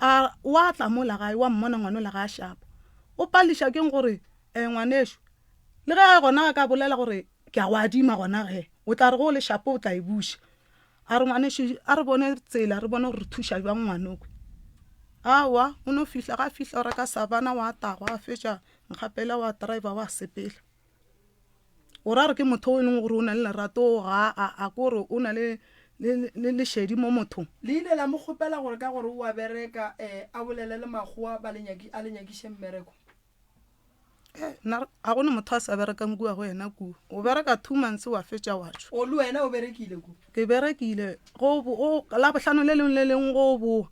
a wa tla mola gae wa mmona ngwana ola ga a šapa. O palliša keng gore um ngwanešo, le ge gona a ka bolela gore ke a go adima gona ge, o tla re ge o le šapo o tla e buša. A re, Ngwanešu, a re bone tsela, re bone gore re thuša bjang ngwanokwe. Aowa, o no fihla, ga a fihla o reka savana, wa tagwa, a fetša nkgapela, wa driver, wa sepela. O ra re ke motho o e leng gore o na le lerato, ga a, a ko gore o na le, le, le lešedi mo mothong. Le ile la mo kgopela gore ka gore o a bereka, eh, a bolele le makgowa ba le nyaki, a le nyakiše mmereko. Eh, nna ga go ne motho a sa berekang kua go yena kua. O bereka two months wa fetša wa tšwa. O le wena o berekile kua? Ke berekile go go Labohlano le lengwe le lengwe go o boa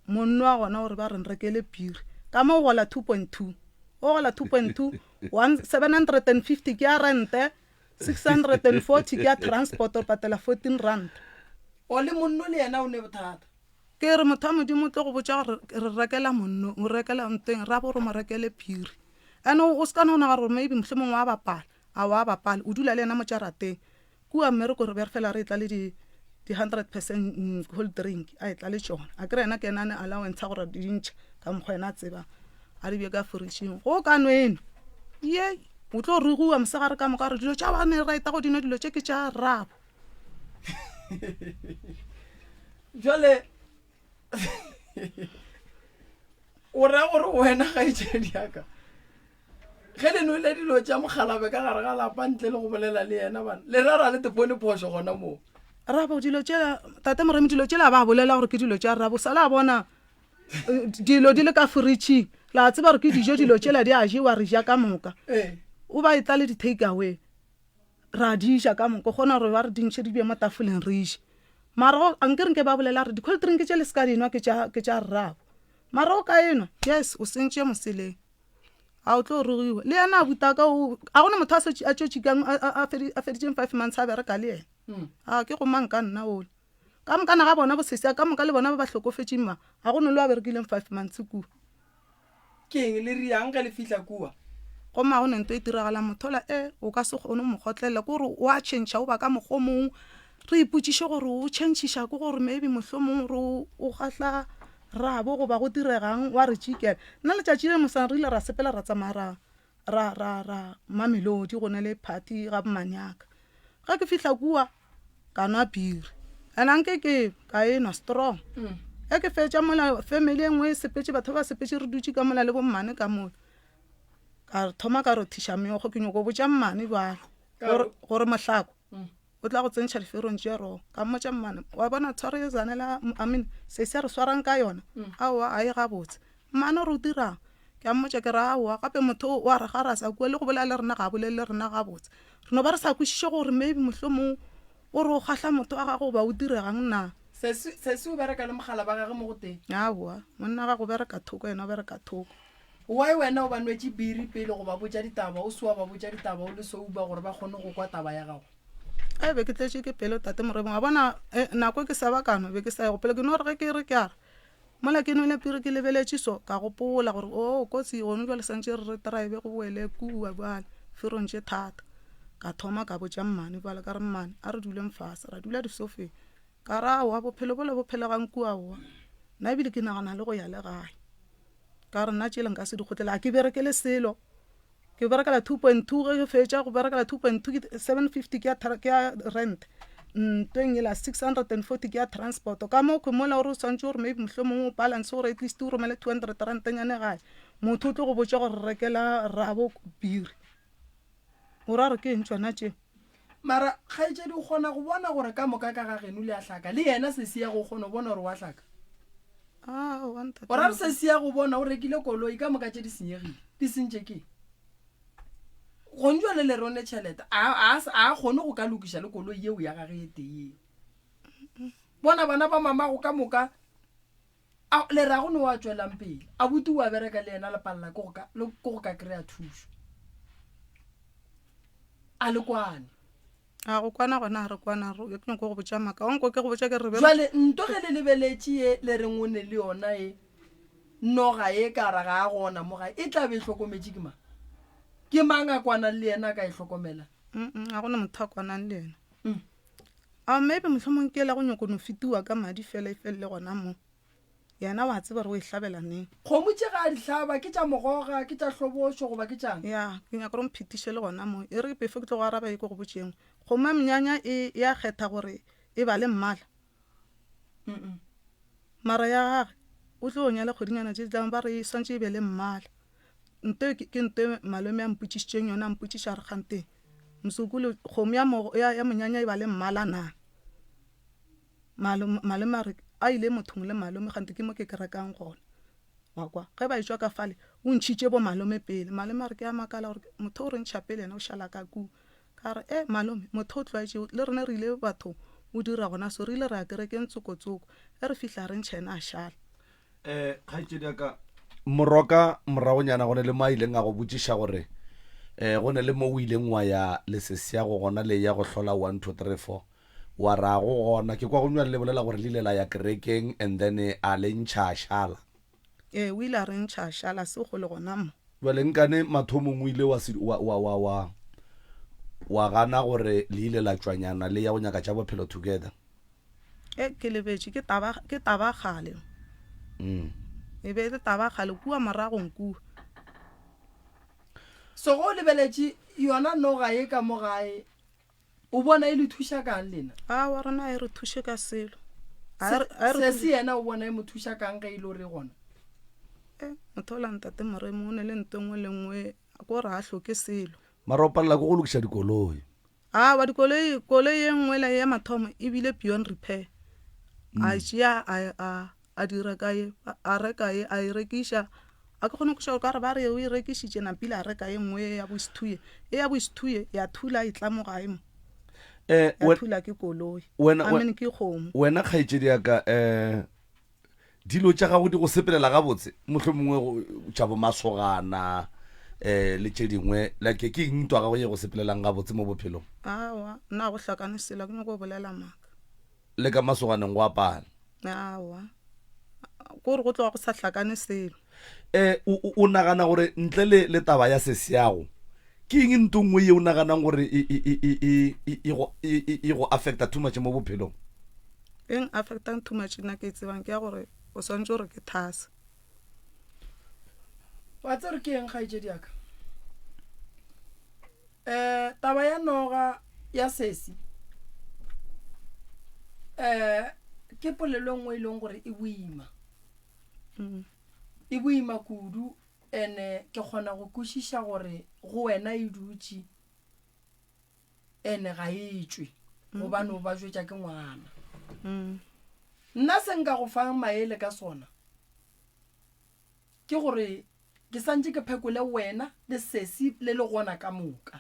monno wa gona gore ba re nrekele piri. Ka mo o gola 2.2. O gola 2.2, one, 750 ke ya rente, 640 ke ya transport o patela 14 rand. O le monno le yena o ne bothata? Ke re motho wa Modimo o tlo go botša gore re rekela monno, o rekela ntweng, ra bo re mo rekele phiri. And o se ka no nagana gore maybe mohlomongwe wa bapala, a wa bapale, o dula le yena mo jarateng. Kua mmereko re be re fela re etla le di di 100% mm, cold drink a etla le tšona. A kere yena ke yena a ne allowance gore di ntšhe ka mokgwa yena a tsebang. A di bee ka fridging. Go ka nweno. Ye, o tlo ruguwa mosegare ka moka gore dilo tša ba ne ra eta go dino dilo tše ke tša rrabo. Jwale o ra gore wena kgaetšedi yaka ge le nwele dilo tša mokgalabe ka gare ga lapa ntle le go bolela le yena bana le rara le tepone phošo gona moo rabo dilo tšela tate moremi dilo tšela ba bolela gore ke dilo tša rabo sala a bona eh, dilo di le ka fridging la tseba gore ke dijo dilo tšela di a jewa re ja ka moka ee o ba e tla le di-take away ra di ja ka moka o kgona gore ba re di ntšhe di bje mo tafoleng re je mara go- a nke re nke ba bolela re di-cold drink tše le se ka dinwa ke tša ke tša rrabo mara o ka enwa yes o sentše moseleng a o tlo rogiwa le yena a butaka o a gona motho a setše- a tšotšikang a- a- a fedi- a feditšeng five months a bereka le yena Mm. a ke go mang ka nna ole ka mokana ga bona bosesi ka moka le bona ba ba hlokofetšeng ma ga go ne le wa berekileng five months kua Ke eng le riang ge le fihla kua? Gomme ga go ne nto e diragalang mothola e o ka se kgone go mo kgotlelela ke gore o a tšhentšha o ba ka mokgwa o mongwe re ipotšiše gore o tšhentšhiša ke gore maybe mohlomongwe gore o kgahla rrabo goba go diregang wa re tšikela nna letšatši le mosana re ile ra sepela ra tsamaya ra ra ra ra Mamelodi go ne le party ga mmanyaka ge ke fihla kua ka nwa biri and anke ke ka e nwa strong mm. ge ke fetša mola family e nngwe e sepetse batho ba sepetse re dutše ka mola le bommane ka mola ka thoma ka rothiša meokgo ke nyoko botša mmane bjalo gore mohlako mm. O tla go tsentšha diferong tše roo. Ka mmotša mmane, wa bona tshwaro ye Zanele, I mean, sesi a re swarang ka yona, aowa ga e gabotse. Mmane o re o dirang? Ke a mmotša ke re aowa, gape motho o a re garasa kua le go bolela le rena ga a bolele le rena gabotse. Re no ba re sa kwešiše gore maybe mohlomong o re o kgahla motho wa gagwe goba o diregang na. Sesi, sesi o bereka le mogala ba gage mo go tee? Aowa, monna wa gagwe o bereka thoko, yena o bereka thoko. Why wena o ba nwetše biri pele go ba botša ditaba, o se wa ba botša ditaba o le sober gore ba kgone go kwa taba ya gago? Ai be ke tletše ke pelo tate Moremi wa bona eh, nako ke sa ba kano be ke sa ye go pele ke no re ge ke re ke a re mola ke nwele piri ke lebeletše so ka gopola gore o oh, kotsi gone jale santše re re drive go boele kua bjale ferong tše thata ka thoma ka botša mmane bjale ka re mmane a re duleng fase ra dula disofeng ka ra aowa bophelo bola bo phelegang kua aowa nna ebile ke nagana le go ya le gae ka re nna tšele nka se di kgotlele a ke berekele selo Ke berekela 2.2 ge ke fetša go berekela 2.2 ke 750 ke ya ke ya rent ntweng ela 640 ke ya transport ka mo ke mola gore o swantše gore maybe mohlomongwe o balance gore at least o romele 200 rand nyane gae motho o tlo go botša gore rekela rabo biri o ra re ke eng tšona tše mara kgaetšedi o kgona go bona gore ka moka ka ga geno le a hlaka le yena sesi ya go kgona go bona gore wa hlaka O ra re sesi ya go bona o rekile koloi ka moka tše di senyegile di sentše ke gong jale le rone tšhelete a a kgone go ka lokiša le koloi yeo ya gage e tee bona bana ba mamago ka moka le rago ne wa tswelang pele a buti wa bereka le yena le palela ke go ka kry-a thušo a le kwane A go kwana gona a re kwana ro ke nyoko go botša maka wa nko ke go botša ke re be Jwale nto ge le lebeletše ye le reng o ne le yona e noga e ka ra ga a gona mo gae e tla be e hlokometše ke mang? Ke mang a kwanang le yena a ka e hlokomela? Mm ga gona motho a kwanang le yena. Mm. A maybe mohlomong ke la go nyoko no fetiwa ka madi fela e felele gona mo. Yena wa tseba gore o e hlabela neng. Kgomo tše ga a di hlaba, ke tša mogoga, ke tša hlobošo goba ke tšang? Ya, ke nyaka gore o mphetiše le gona mo. E re before ke tlo go araba ye ke go botše engwe. Kgomo ya monyanya e e a kgetha gore e ba le mmala. Mara ya gage o tlo nyala kgwedinyana tše di tlang ba re e swantše e be le mmala. Nto e ke nto e malome a mpotšišitšeng yona a mpotšiša a re kgante mosokolo kgomo ya ya ya monyanya e ba le mmala na? Malome, malome a re, A ile mothong le malome, kgante ke mo ke kerekang gona. Wa kwa? Ge ba etšwa ka fale, o ntšhitše bo malome pele. Malome a re, Ke a makala gore motho o re ntšha pele yena o šala ka kua. Ka re, E, malome, motho o tlwaetše, le rena re ile bathong, o dira gona so. Re ile ra ya kerekeng tsoko-tsoko. Ge re fihla a re ntšha yena a šala. Um kgaetšedi ya ka moroka moragonyana go ne le mo a ileng a go botšiša gore um go ne le mo o ileng wa ya le sesiago gona le ya go hlola 1 2 3 4 Wa ra go gona. Ke kwa go nywa le bolela gore le ile la ya kerekeng and then a le ntšha a šala. Ee, o ile a re ntšha a šala, se kgole gona mo. Bjale nkane mathomong o ile wa se wa wa wa wa. Wa gana gore le ile la tšwanyana le ya go nyaka tša bophelo together? E, ke lebetše, ke taba, ke taba kgale. Mm. E be e le taba kgale kua moragong kua. So ge o lebeletše yona noga ye ka mo gae, o bona e le thuša kang lena? Aowa, rena ga e re thuše ka selo. Ga e re, ga e re Sesi yena o bona e mo thuša kang ge e le gore e gona? E, motho ola ntate Moremi o ne le nto e nngwe le nngwe, ko re ga a hloke selo. Mara o palela ke go lokiša dikoloi. Aowa, dikoloi, koloi ye nngwe la ya mathomo e bile beyond repair. A tšea a, a, a dira ka ye, a reka ye, a e rekiša. A ke kgone go kwešiša gore ka gore ba re o e rekišitše napile a reka ye nngwe ye ya boSthu ye. E ya boSthu ye ya thula e tla mo gae mo. Eh, Ya thula ke koloi. Wena, I mean ke kgomo. Wena kgaetšedi ya ka, eh, Dilo tša gago di go sepelela gabotse, mohlomongwe tša bomasogana um le tše dingwe, like ke eng ntwa gago ye go sepelelang gabotse mo bophelong? Aowa, nna ga go hlakane selo, ga ke nyake go bolela maaka. Le ka masoganeng go a pala? Aowa, ke gore go tloga go sa hlakane selo. Um o, o nagana gore ntle le, le taba ya sesiago, ke eng nto nngwe ye o naganang gore e, e, e, e, e, e, e go, e, e, e go affecta too much mo bophelong? E ng affectang too much nna ke e tsebang ke ya gore o swantse gore ke thase. Wa tsere ke eng kgaetšedi ya ka? Um taba ya noga ya sesi um ke polelo e nngwe e leng gore e boima. E boima kudu and-e ke kgona go kwešiša gore go wena e dutše. Ene ga e tšwe gobane o ba jwetša ke ngwana. Nna se nka go fang maele ka sona ke gore ke santše ke phekole wena le sesi le le gona ka moka.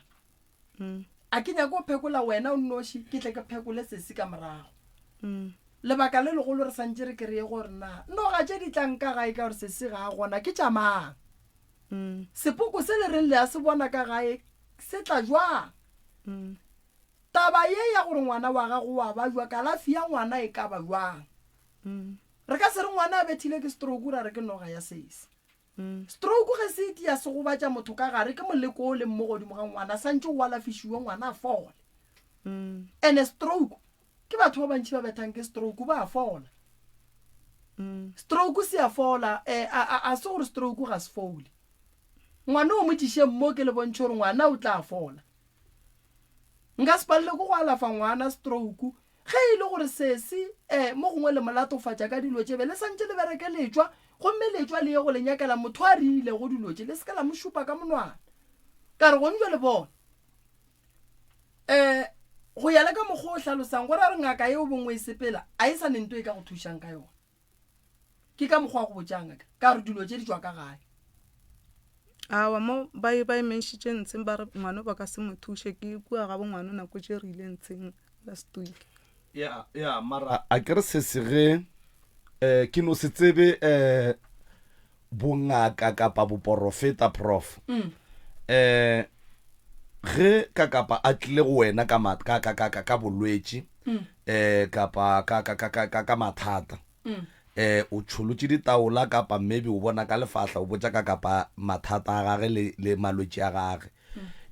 A ke nyake go phekola wena o nnoši ke tle ke phekole sesi ka morago. Lebaka le legolo re santše re kreye gore na noga tše di tlang ka gae ka gore sesi ga a gona ke tša mang. Sepoko se le reng le a se bona ka gae se tla jwang? Taba ye ya gore ngwana wa gago o a bajwa, kalafi ya ngwana e ka ba jwang? Re ka se re ngwana a bethile ke stroke ra re ke noga ya sesi. Stroke ge se itia se gobatša motho ka gare ke moleko o leng mo godimo ga ngwana, santše o alafišiwe ngwana a fole. Ene stroke Ke batho ba bantši ba bethang ke stroke ba a fola. Stroke se a fola, eh, a, a, a se gore stroke ga se fole. Ngwana o mo tlišeng mo ke le bontšhe gore ngwana o tla fola. Nka se palele ke go alafa ngwana stroke ge e le gore sesi eh, mo gongwe le mo latofatša ka dilo tše be le santše le bereke letšwa gomme letšwa le ye go le nyakela motho a rilego dilo tše le se ke la mo šupa ka monwana. Ka re gong jwale bona um go ya le ka mokgwa o hlalosang go ra re ngaka yeo bongwe e sepela a e sa ne nto e ka go thušang ka yona ke ka mokgwa wa go botša ngaka ka gore dilo tše di tšwa ka gae awa mo ba e ba e menšitše ntsheng ba re ngwano ba ka se mo thuše ke kua ga bo ngwano nako tše re ile ntsheng last week ya ya mara a ke re se se ge um ke no se tsebe um bongaka kapa boporofeta prof um ge ka kapa a tlile go wena ka ma- ka ka ka ka ka bolwetši um kapa ka ka ka ka ka ka mathata um o tšholotše ditaola kapa maybe o bona ka lefahla o botša ka kapa mathata a gage le le malwetši a gage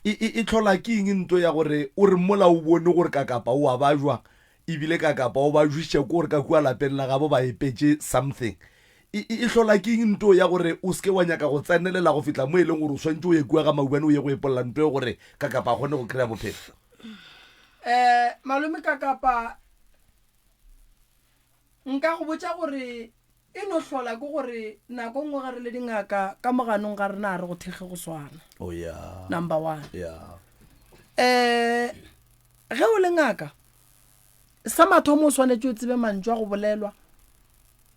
e e e tlhola ke eng nto ya gore o re mola o bone gore ka kapa o a bajwa Ebile ka kapa o ba jwiše ko gore ka kua lapeng la gabo ba epetše something. E, e, e hlola ke eng nto ya gore o seke wa nyaka go tsenelela go fihla mo e leng gore o swantše o ye kua ga Maubane o ye go epolla nto e gore Kakapa a kgone go kry-a bophelo? Um malome Kakapa, nka go botša gore e no hlola ke gore nako nngwe ge re le dingaka ka mo ganong ga rena ga re go thekge go swana. Oh yeah. Number one. Yeah. Um Ge o le ngaka, sa mathomo o swanetše o tsebe mantšu a go bolelwa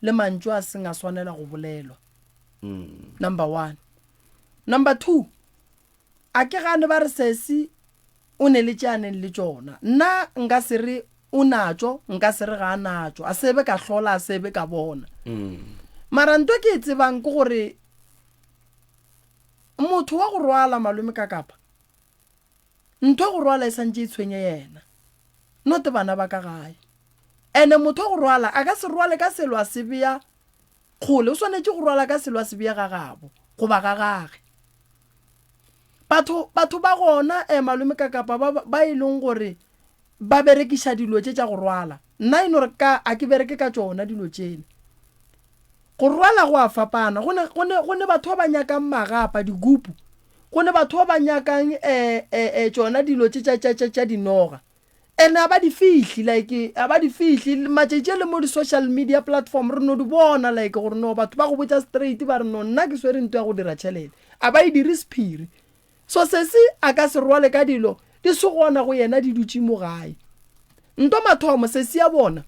le mantšu a seng a swanela go bolelwa. Number one. Number two, a ke gane ba re sesi o ne le tše a neng le tšona. Nna nka se re o natšo, nka se re ga a natšo. A se be ka hlola, a se be ka bona. Mara nto ke e tsebang ke gore motho wa go rwala malome ka kapa, Ntho ya go rwala e santše e tshwenye yena, not bana ba ka gae. Ene motho wa go rwala a ka se rwale ka selo a se bea kgole, o swanetše go rwala ka selo a se bea ga gabo goba ga gage. Batho, batho ba gona, eh, malome ka kapa ba, ba e leng gore ba berekiša dilo tše tša go rwala. Nna e no re ka, a ke bereke ka tšona dilo tšele. Go rwala go a fapana. Go ne, go ne, go ne batho ba ba nyakang magapa, digupu. Go ne batho ba ba nyakang, eh, eh, eh, tšona dilo tše tša, tša, tša, tša dinoga. And a ba di fihli, like, a ba di fihli. Matšatši a le mo di-social media platform, re no di bona, like, gore no, batho ba go botša straight, ba re, no, nna ke swere nto ya go dira tšhelete. A ba e dire sephiri. So sesi a ka se rwale ka dilo di se gona go yena di dutše mo gae. Nto mathomo, sesi ya bona,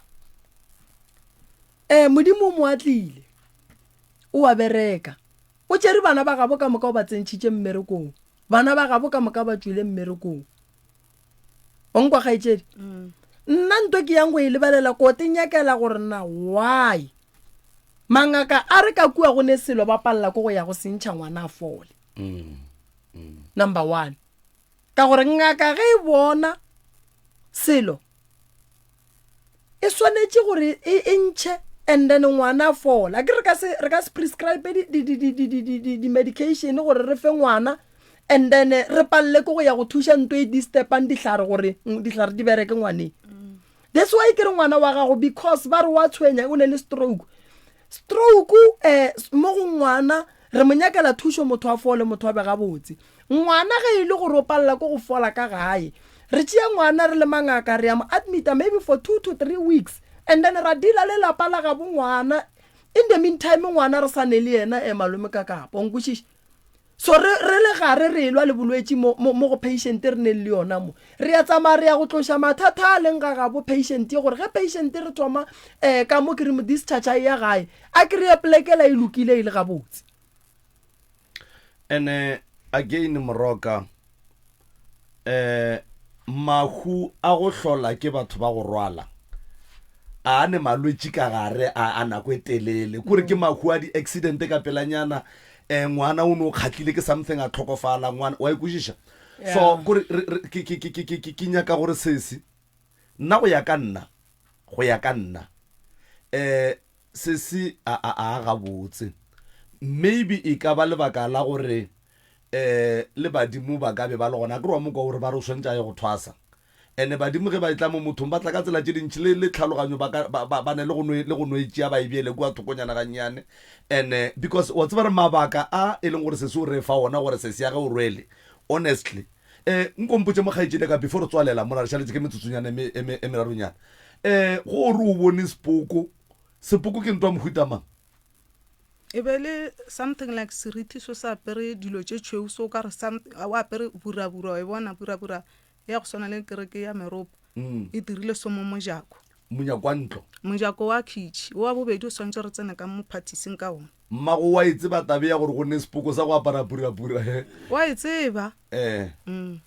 eh, Modimo o mo atlile. O a bereka. O tšere bana ba gabo ka moka o ba tsentšhitše mmerekong. Bana ba gabo ka moka ba tšwile mmerekong. O nkwa kgaetšedi? Mm. Nna nto ke yang go e lebelela ko te nyakela gore na why mangaka a re ka kua go ne selo ba palela ko go ya go sentšha ngwana a fole. Mm. Mm. Number one. Ka gore ngaka ge e bona selo e swanetše gore e, e ntšhe and then ngwana a fola ke re ka se re ka se prescribe di di di di di di di di medication gore re fe ngwana and then re palele ke go ya go thuša nto e disturbang dihlare gore dihlare di bereke ngwaneng that's why ke re ngwana wa gago because ba re wa tshwenya o ne le stroke Stroke eh mo go ngwana re mo nyakela thušo motho a fole motho a be gabotse. Ngwana ge e le gore o palela ke go fola ka gae re tšea ngwana re le mangaka re ya mo admita maybe for 2 to 3 weeks and then ra deala le lapa la gabo ngwana in the meantime ngwana re sa ne le yena eh malome ka kapa o nkwešiša? So re, re le gare re elwa le bolwetši mo, mo, mo go patient re neng le yona mo. Re ya tsamaya re ya go tloša mathata a leng ga gabo patient ye gore ge patient re thoma um ka mo ke re mo discharge a eya gae, a kry-e polekela e lokile e le gabotse. Ene again Moroka um mahu a go hlola ke batho ba go rwala a a ne malwetši ka gare a a nako e telele kore ke mahu a di-accident ka pelanyana um ngwana o ne o kgatlile ke something a tlhokofala ngwana wa ikwešiša so kore ke nyaka gore sesi nna go ya ka nna go ya ka nna um sesi a a a gabotse maybe e ka ba lebaka la gore um le badimo ba ka be ba le gona. Akere wa mo kwa o re ba re o swanetše a ye go thwasa. Ene badimo ge ba etla mo mothong ba tla ka tsela tše dintši le, le tlhaloganyo ba ka, ba, ba, ba ne le go no, le go no e tšea ba e beele kua thokonyana gannyane. Ene because wa tseba re mabaka a e leng gore sesi o re fa ona gore sesi ya ge o rwele, honestly. Um nko mpotše mo kgaetšedi ya ka before re tswalela mola re šaletše ke metsotsonyana e me, e me, e meraronyana. Um go re o bone sepoko, sepoko ke ntwa mohuta mang? E be le something like serithi so se apere dilo tše tšhweu so o ka re o apere burabura wa e bona burabura ya go swana le kereke ya meropo mm. e dirile so mo mojako monyako wa ntlo mojako wa khitšhi wa bobedi o swantse re tsene ka mo phathising ka ona mmago wa e tseba tabe ya gore go ne sepoko sa go apara purapura he wa e tseba eh mm.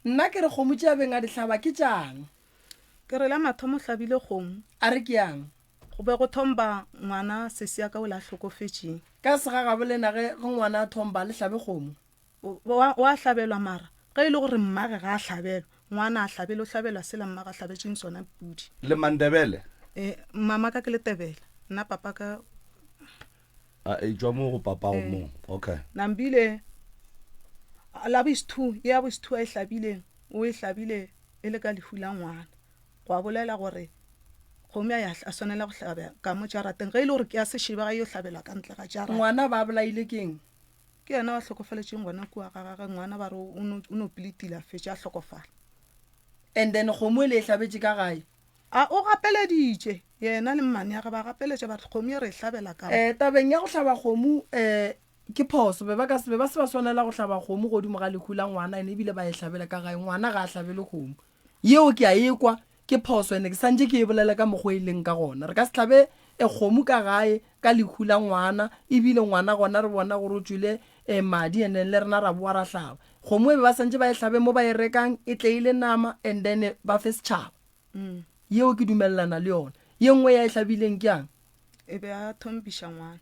Nna ke re kgomo tše a beng a di hlaba ke tšang? Ke re la mathomo o hlabile kgomo. A re ke yang? Go be go thomba ngwana sesi ya ka o le a hlokofetšeng. Ka segagabo lena ge ge ngwana a thomba le hlabe kgomo? Wa wa hlabelwa mara ge e le gore mmage ga a hlabelwa, ngwana a hlabele o hlabelwa sela mmage a hlabetšeng sona pudi. Le Mandebele? E, mama ka ke Letebele, nna papa ka. A e tšwa mo go papago mo. Okay. Nambile la bo is-two, ya bo is-two a e hlabileng, o e hlabile e le ka lehu la ngwana. Gwa bolela gore kgomo ya ya a swanela go hlabja ka mo jarateng ge e le gore ke ya sešeba ga e yo hlabelwa ka ntle ga jarata. Ngwana ba bolaile keng? Ke yena wa hlokofaletšeng gona kua ga gage ngwana ba re o no o no pilitile a fetša a hlokofala. And then kgomo e le e hlabetše ka gae? A o gapeleditše yena le mmaneage ba gapeletša ba re kgomo ye re e hlabela ka mo. Eh tabeng ya go hlaba kgomo eh ke phoso be ba ka se be ba se ba swanela go hlaba kgomo godimo ga lehu la ngwana ene ebile ba e hlabela ka gae ngwana ga a hlabele kgomo. Yeo ke a e kwa, ke phoso ene ke santše ke e bolela ka mokgwa e leng ka gona. Re ka se hlabe e kgomo ka gae ka lehu la ngwana, ebile ngwana gona re bona gore o tšwele e madi and then le rena ra boa ra hlaba. Kgomo e be ba santše ba e hlabe mo ba e rekang, e tle e le nama and then ba fe setšhaba. Yeo ke dumelelana le yona. Ye nngwe ya e hlabileng ke yang? E be a thompiša ngwana.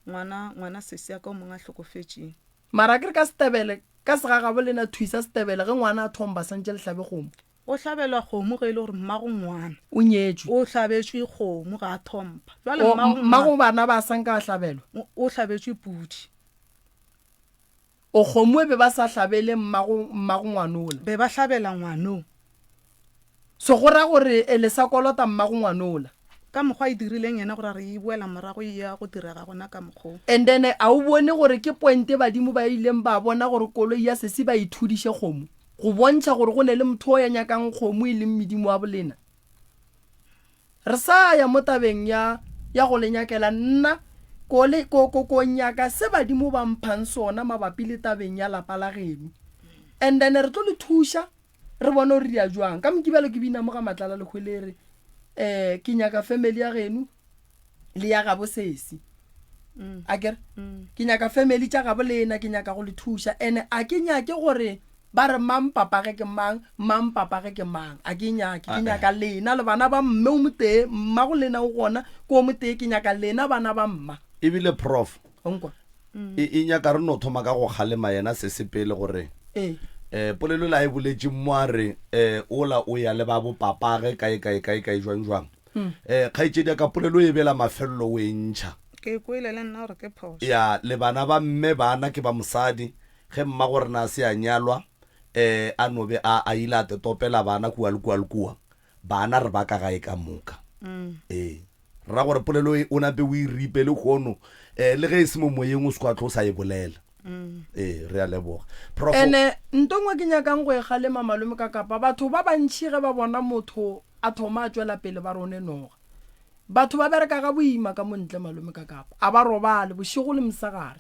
Ngwana, ngwana sesi ya ka o mongwe a hlokofetšeng. Mara akere ka setebele Ka segagabo lena thwi sa setebele ge ngwana a thomba santše le hlabe kgomo. Go hlabelwa kgomo ge e le gore mmago ngwana. O nyetšwe. O hlabetšwe kgomo ga a thompa. Jwale mmago ngwana. Mmago bana ba sanka a hlabelwa. O hlabetšwe pudi. O kgomo e be ba sa hlabele mmago, mmago ngwanola. Be ba hlabela ngwano. So go ra gore e le sa kolota mmago ngwanola. Ka mokgwa a e dirileng yena gore a re e boela morago e ya go direga gona ka mokgwa o. And then a o bone gore ke point badimo ba ileng ba bona gore koloi ya sesi ba e thudiše kgomo go bontšha gore go ne le motho o ya nyakang kgomo e leng medimo wa bolena. Re sa ya mo tabeng ya, ya go le nyakela. Nna, ko le, ko, ko, ko nyaka se badimo ba mphang sona mabapi le tabeng ya lapa la geno. And then re tlo le thuša, re bone gore re ya jwang. Ka Mokibelo ke bina mo ga Matlala Lehwelere, eh, ke nyaka family ya geno le ya gabo sesi. Akere? Ke nyaka family tša gabo lena, ke nyaka go le thuša. And a ke nyake gore Ba re, Mang papage ke mang, mang papage ke mang. A ke nyake. Ke nyaka lena le bana ba mme o motee, mmago lena o gona, ke o motee, ke nyaka lena bana ba mma. Ebile Prof. O nkwa? E, e nyaka re no thoma ka go kgalema yena sese pele gore Ee. eh, polelo la e boletše mo a re eh, ola o ya le ba bo papage kae kae kae kae jwang jwang. Eh, kgaetšedi ya ka polelo e bela mafelelo o e ntšha. Ke kwele le nna gore ke phošo. Ya, le bana ba mme bana ke ba mosadi. Ge mmagorena a se a nyalwa, eh, a no be a, a ile a tetopela bana kua le kua le kua, bana re ba ka gae ka moka. Ee. Re ra gore polelo e o nape o e ripe lehono, eh, le ge e se mo moyeng o se kwa tlo o sa e bolela. Ee, re a leboga. Prof. Ene nto nngwe ke nyakang go e kgalema malome ka kapa, batho ba bantši ge ba bona motho a thoma a tšwela pele ba re o ne noga. Batho ba bereka ga boima ka mo ntle malome ka kapa, a ba robale bošego le mosegare.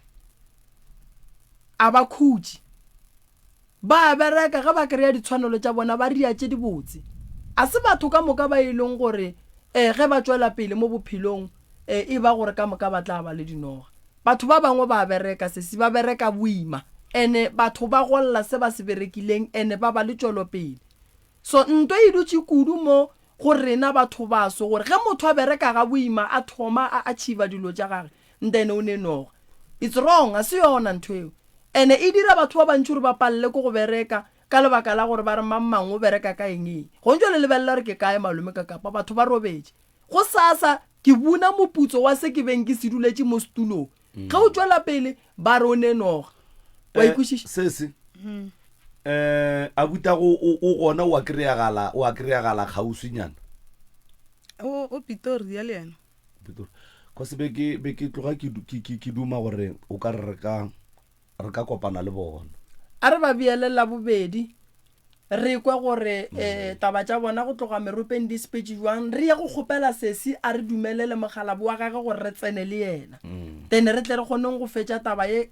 A ba khutše. Ba a bereka, ge ba kry-a ditshwanelo tša bona ba ria tše dibotse. A se batho ka moka ba e leng gore um ge ba tšwela pele mo bophelong um e ba gore ka moka ba tla ba le dinoga. Batho ba bangwe ba a bereka sesi, ba bereka boima and batho ba golla se ba se berekileng and ba ba le tšwelopele. So ntwa e dutše kudu mo go rena batho baso gore ge motho a bereka ga boima a thoma a achiever dilo tša gage then o ne noga. It's wrong, ga se yona ntho eo. Ene e dira batho ba bantši gore ba palele ke go bereka ka lebaka la gore ba re mang mang o bereka ka eng eng. Gong jwale lebelela gore ke kae malome ka kapa batho ba robetše. Gosasa ke buna moputso wa se ke beng ke se duletše mo setulong. Ge o tšwela pele ba re o ne noga. Wa Eh, ikwešiša? sese eh abutago o o gona o a kry-agala o a kry-agala kgauswinyana O o Pitoria le yena. Pitori. Cause be ke be ke tloga ke ke ke ke duma gore o ka re re ka re ka kopana le bona. A re ba beele Labobedi re kwe gore um taba tša bona go tloga meropeng di sepetše jwang. Re ye go kgopela sesi a re dumelele mokgalabo wa gage gore re tsene le yena. Then re tle re kgoneng go fetša taba ye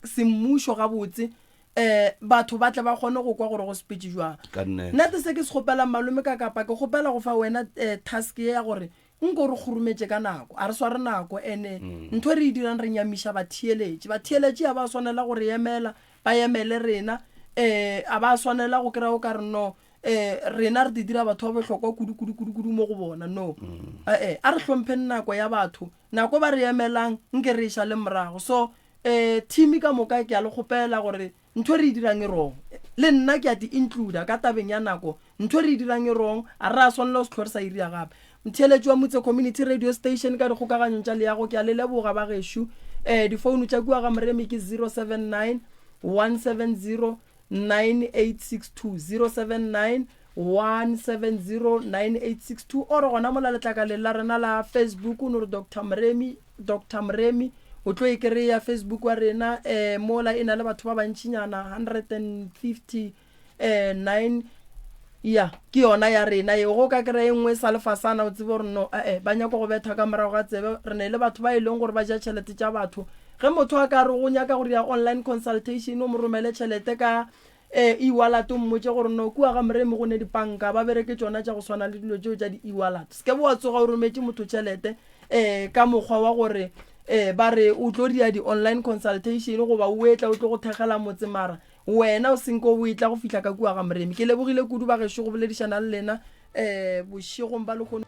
semmušo gabotse um batho ba tle ba kgone go kwa gore go sepetše jwang. Ka nnete. Nnete se ke se kgopelang malome ka kapa ke kgopela go fa wena um task ye ya gore Nko re kgurumetše ka nako, a re sware nako, ene ntho e re e dirang re nyamiša batheeletši. Batheeletši ga ba swanela go re emela, ba emele rena. Um a ba swanela go kry-a o ka re no, um rena re di dira batho ba bohlokwa kudu kudu kudu kudu mo go bona. No, ee, a re hlompheng nako ya batho, nako e ba re emelang nke re e šale morago. So um team ka moka ke a le kgopela gore Ntho e re e dirang e wrong. Le nna ke a te includer ka tabeng ya nako. Ntho e re e dirang e wrong, a re a swanela go se hlwe re sa e ria gape. Motheeletši wa Motse Community Radio Station ka dikgokaganyong tša leago, ke a le leboga ba gešo. Eh, difounu tša kua ga Moremi ke 079 170 9862, 079 170 9862, or gona mola letlakaleng la rena la Facebook o no re Doctor Moremi, Doctor Moremi o tlo e kry-a Facebook wa rena um mola e na le batho ba bantšinyana 159 um ya ke yona ya rena eo go ka kry-a e nngwe e sa lefasana o tsebe gore no ee ba nyaka go betha ka morago ga tsebe re ne le batho ba e leng gore ba ja tšhelete tša batho ge motho a ka re go nyaka go dira online consultation o mo romele tšhelete ka um e-wallet o mmotše gore no kua ga Moremi go ne dipanka ba bereke tšona tša go swana le dilo tšeo tša di-e-wallet. Se ke be wa tsoga o rometše motho tšhelete um ka mokgwa wa gore um ba re o tlo dira di-online consultation goba o etla o tlo go thekgela motse mara wena o senke o etla go fihla ka kua ga Moremi. Ke lebogile kudu bagešo go boledišana le lena um bošegong ba lehono.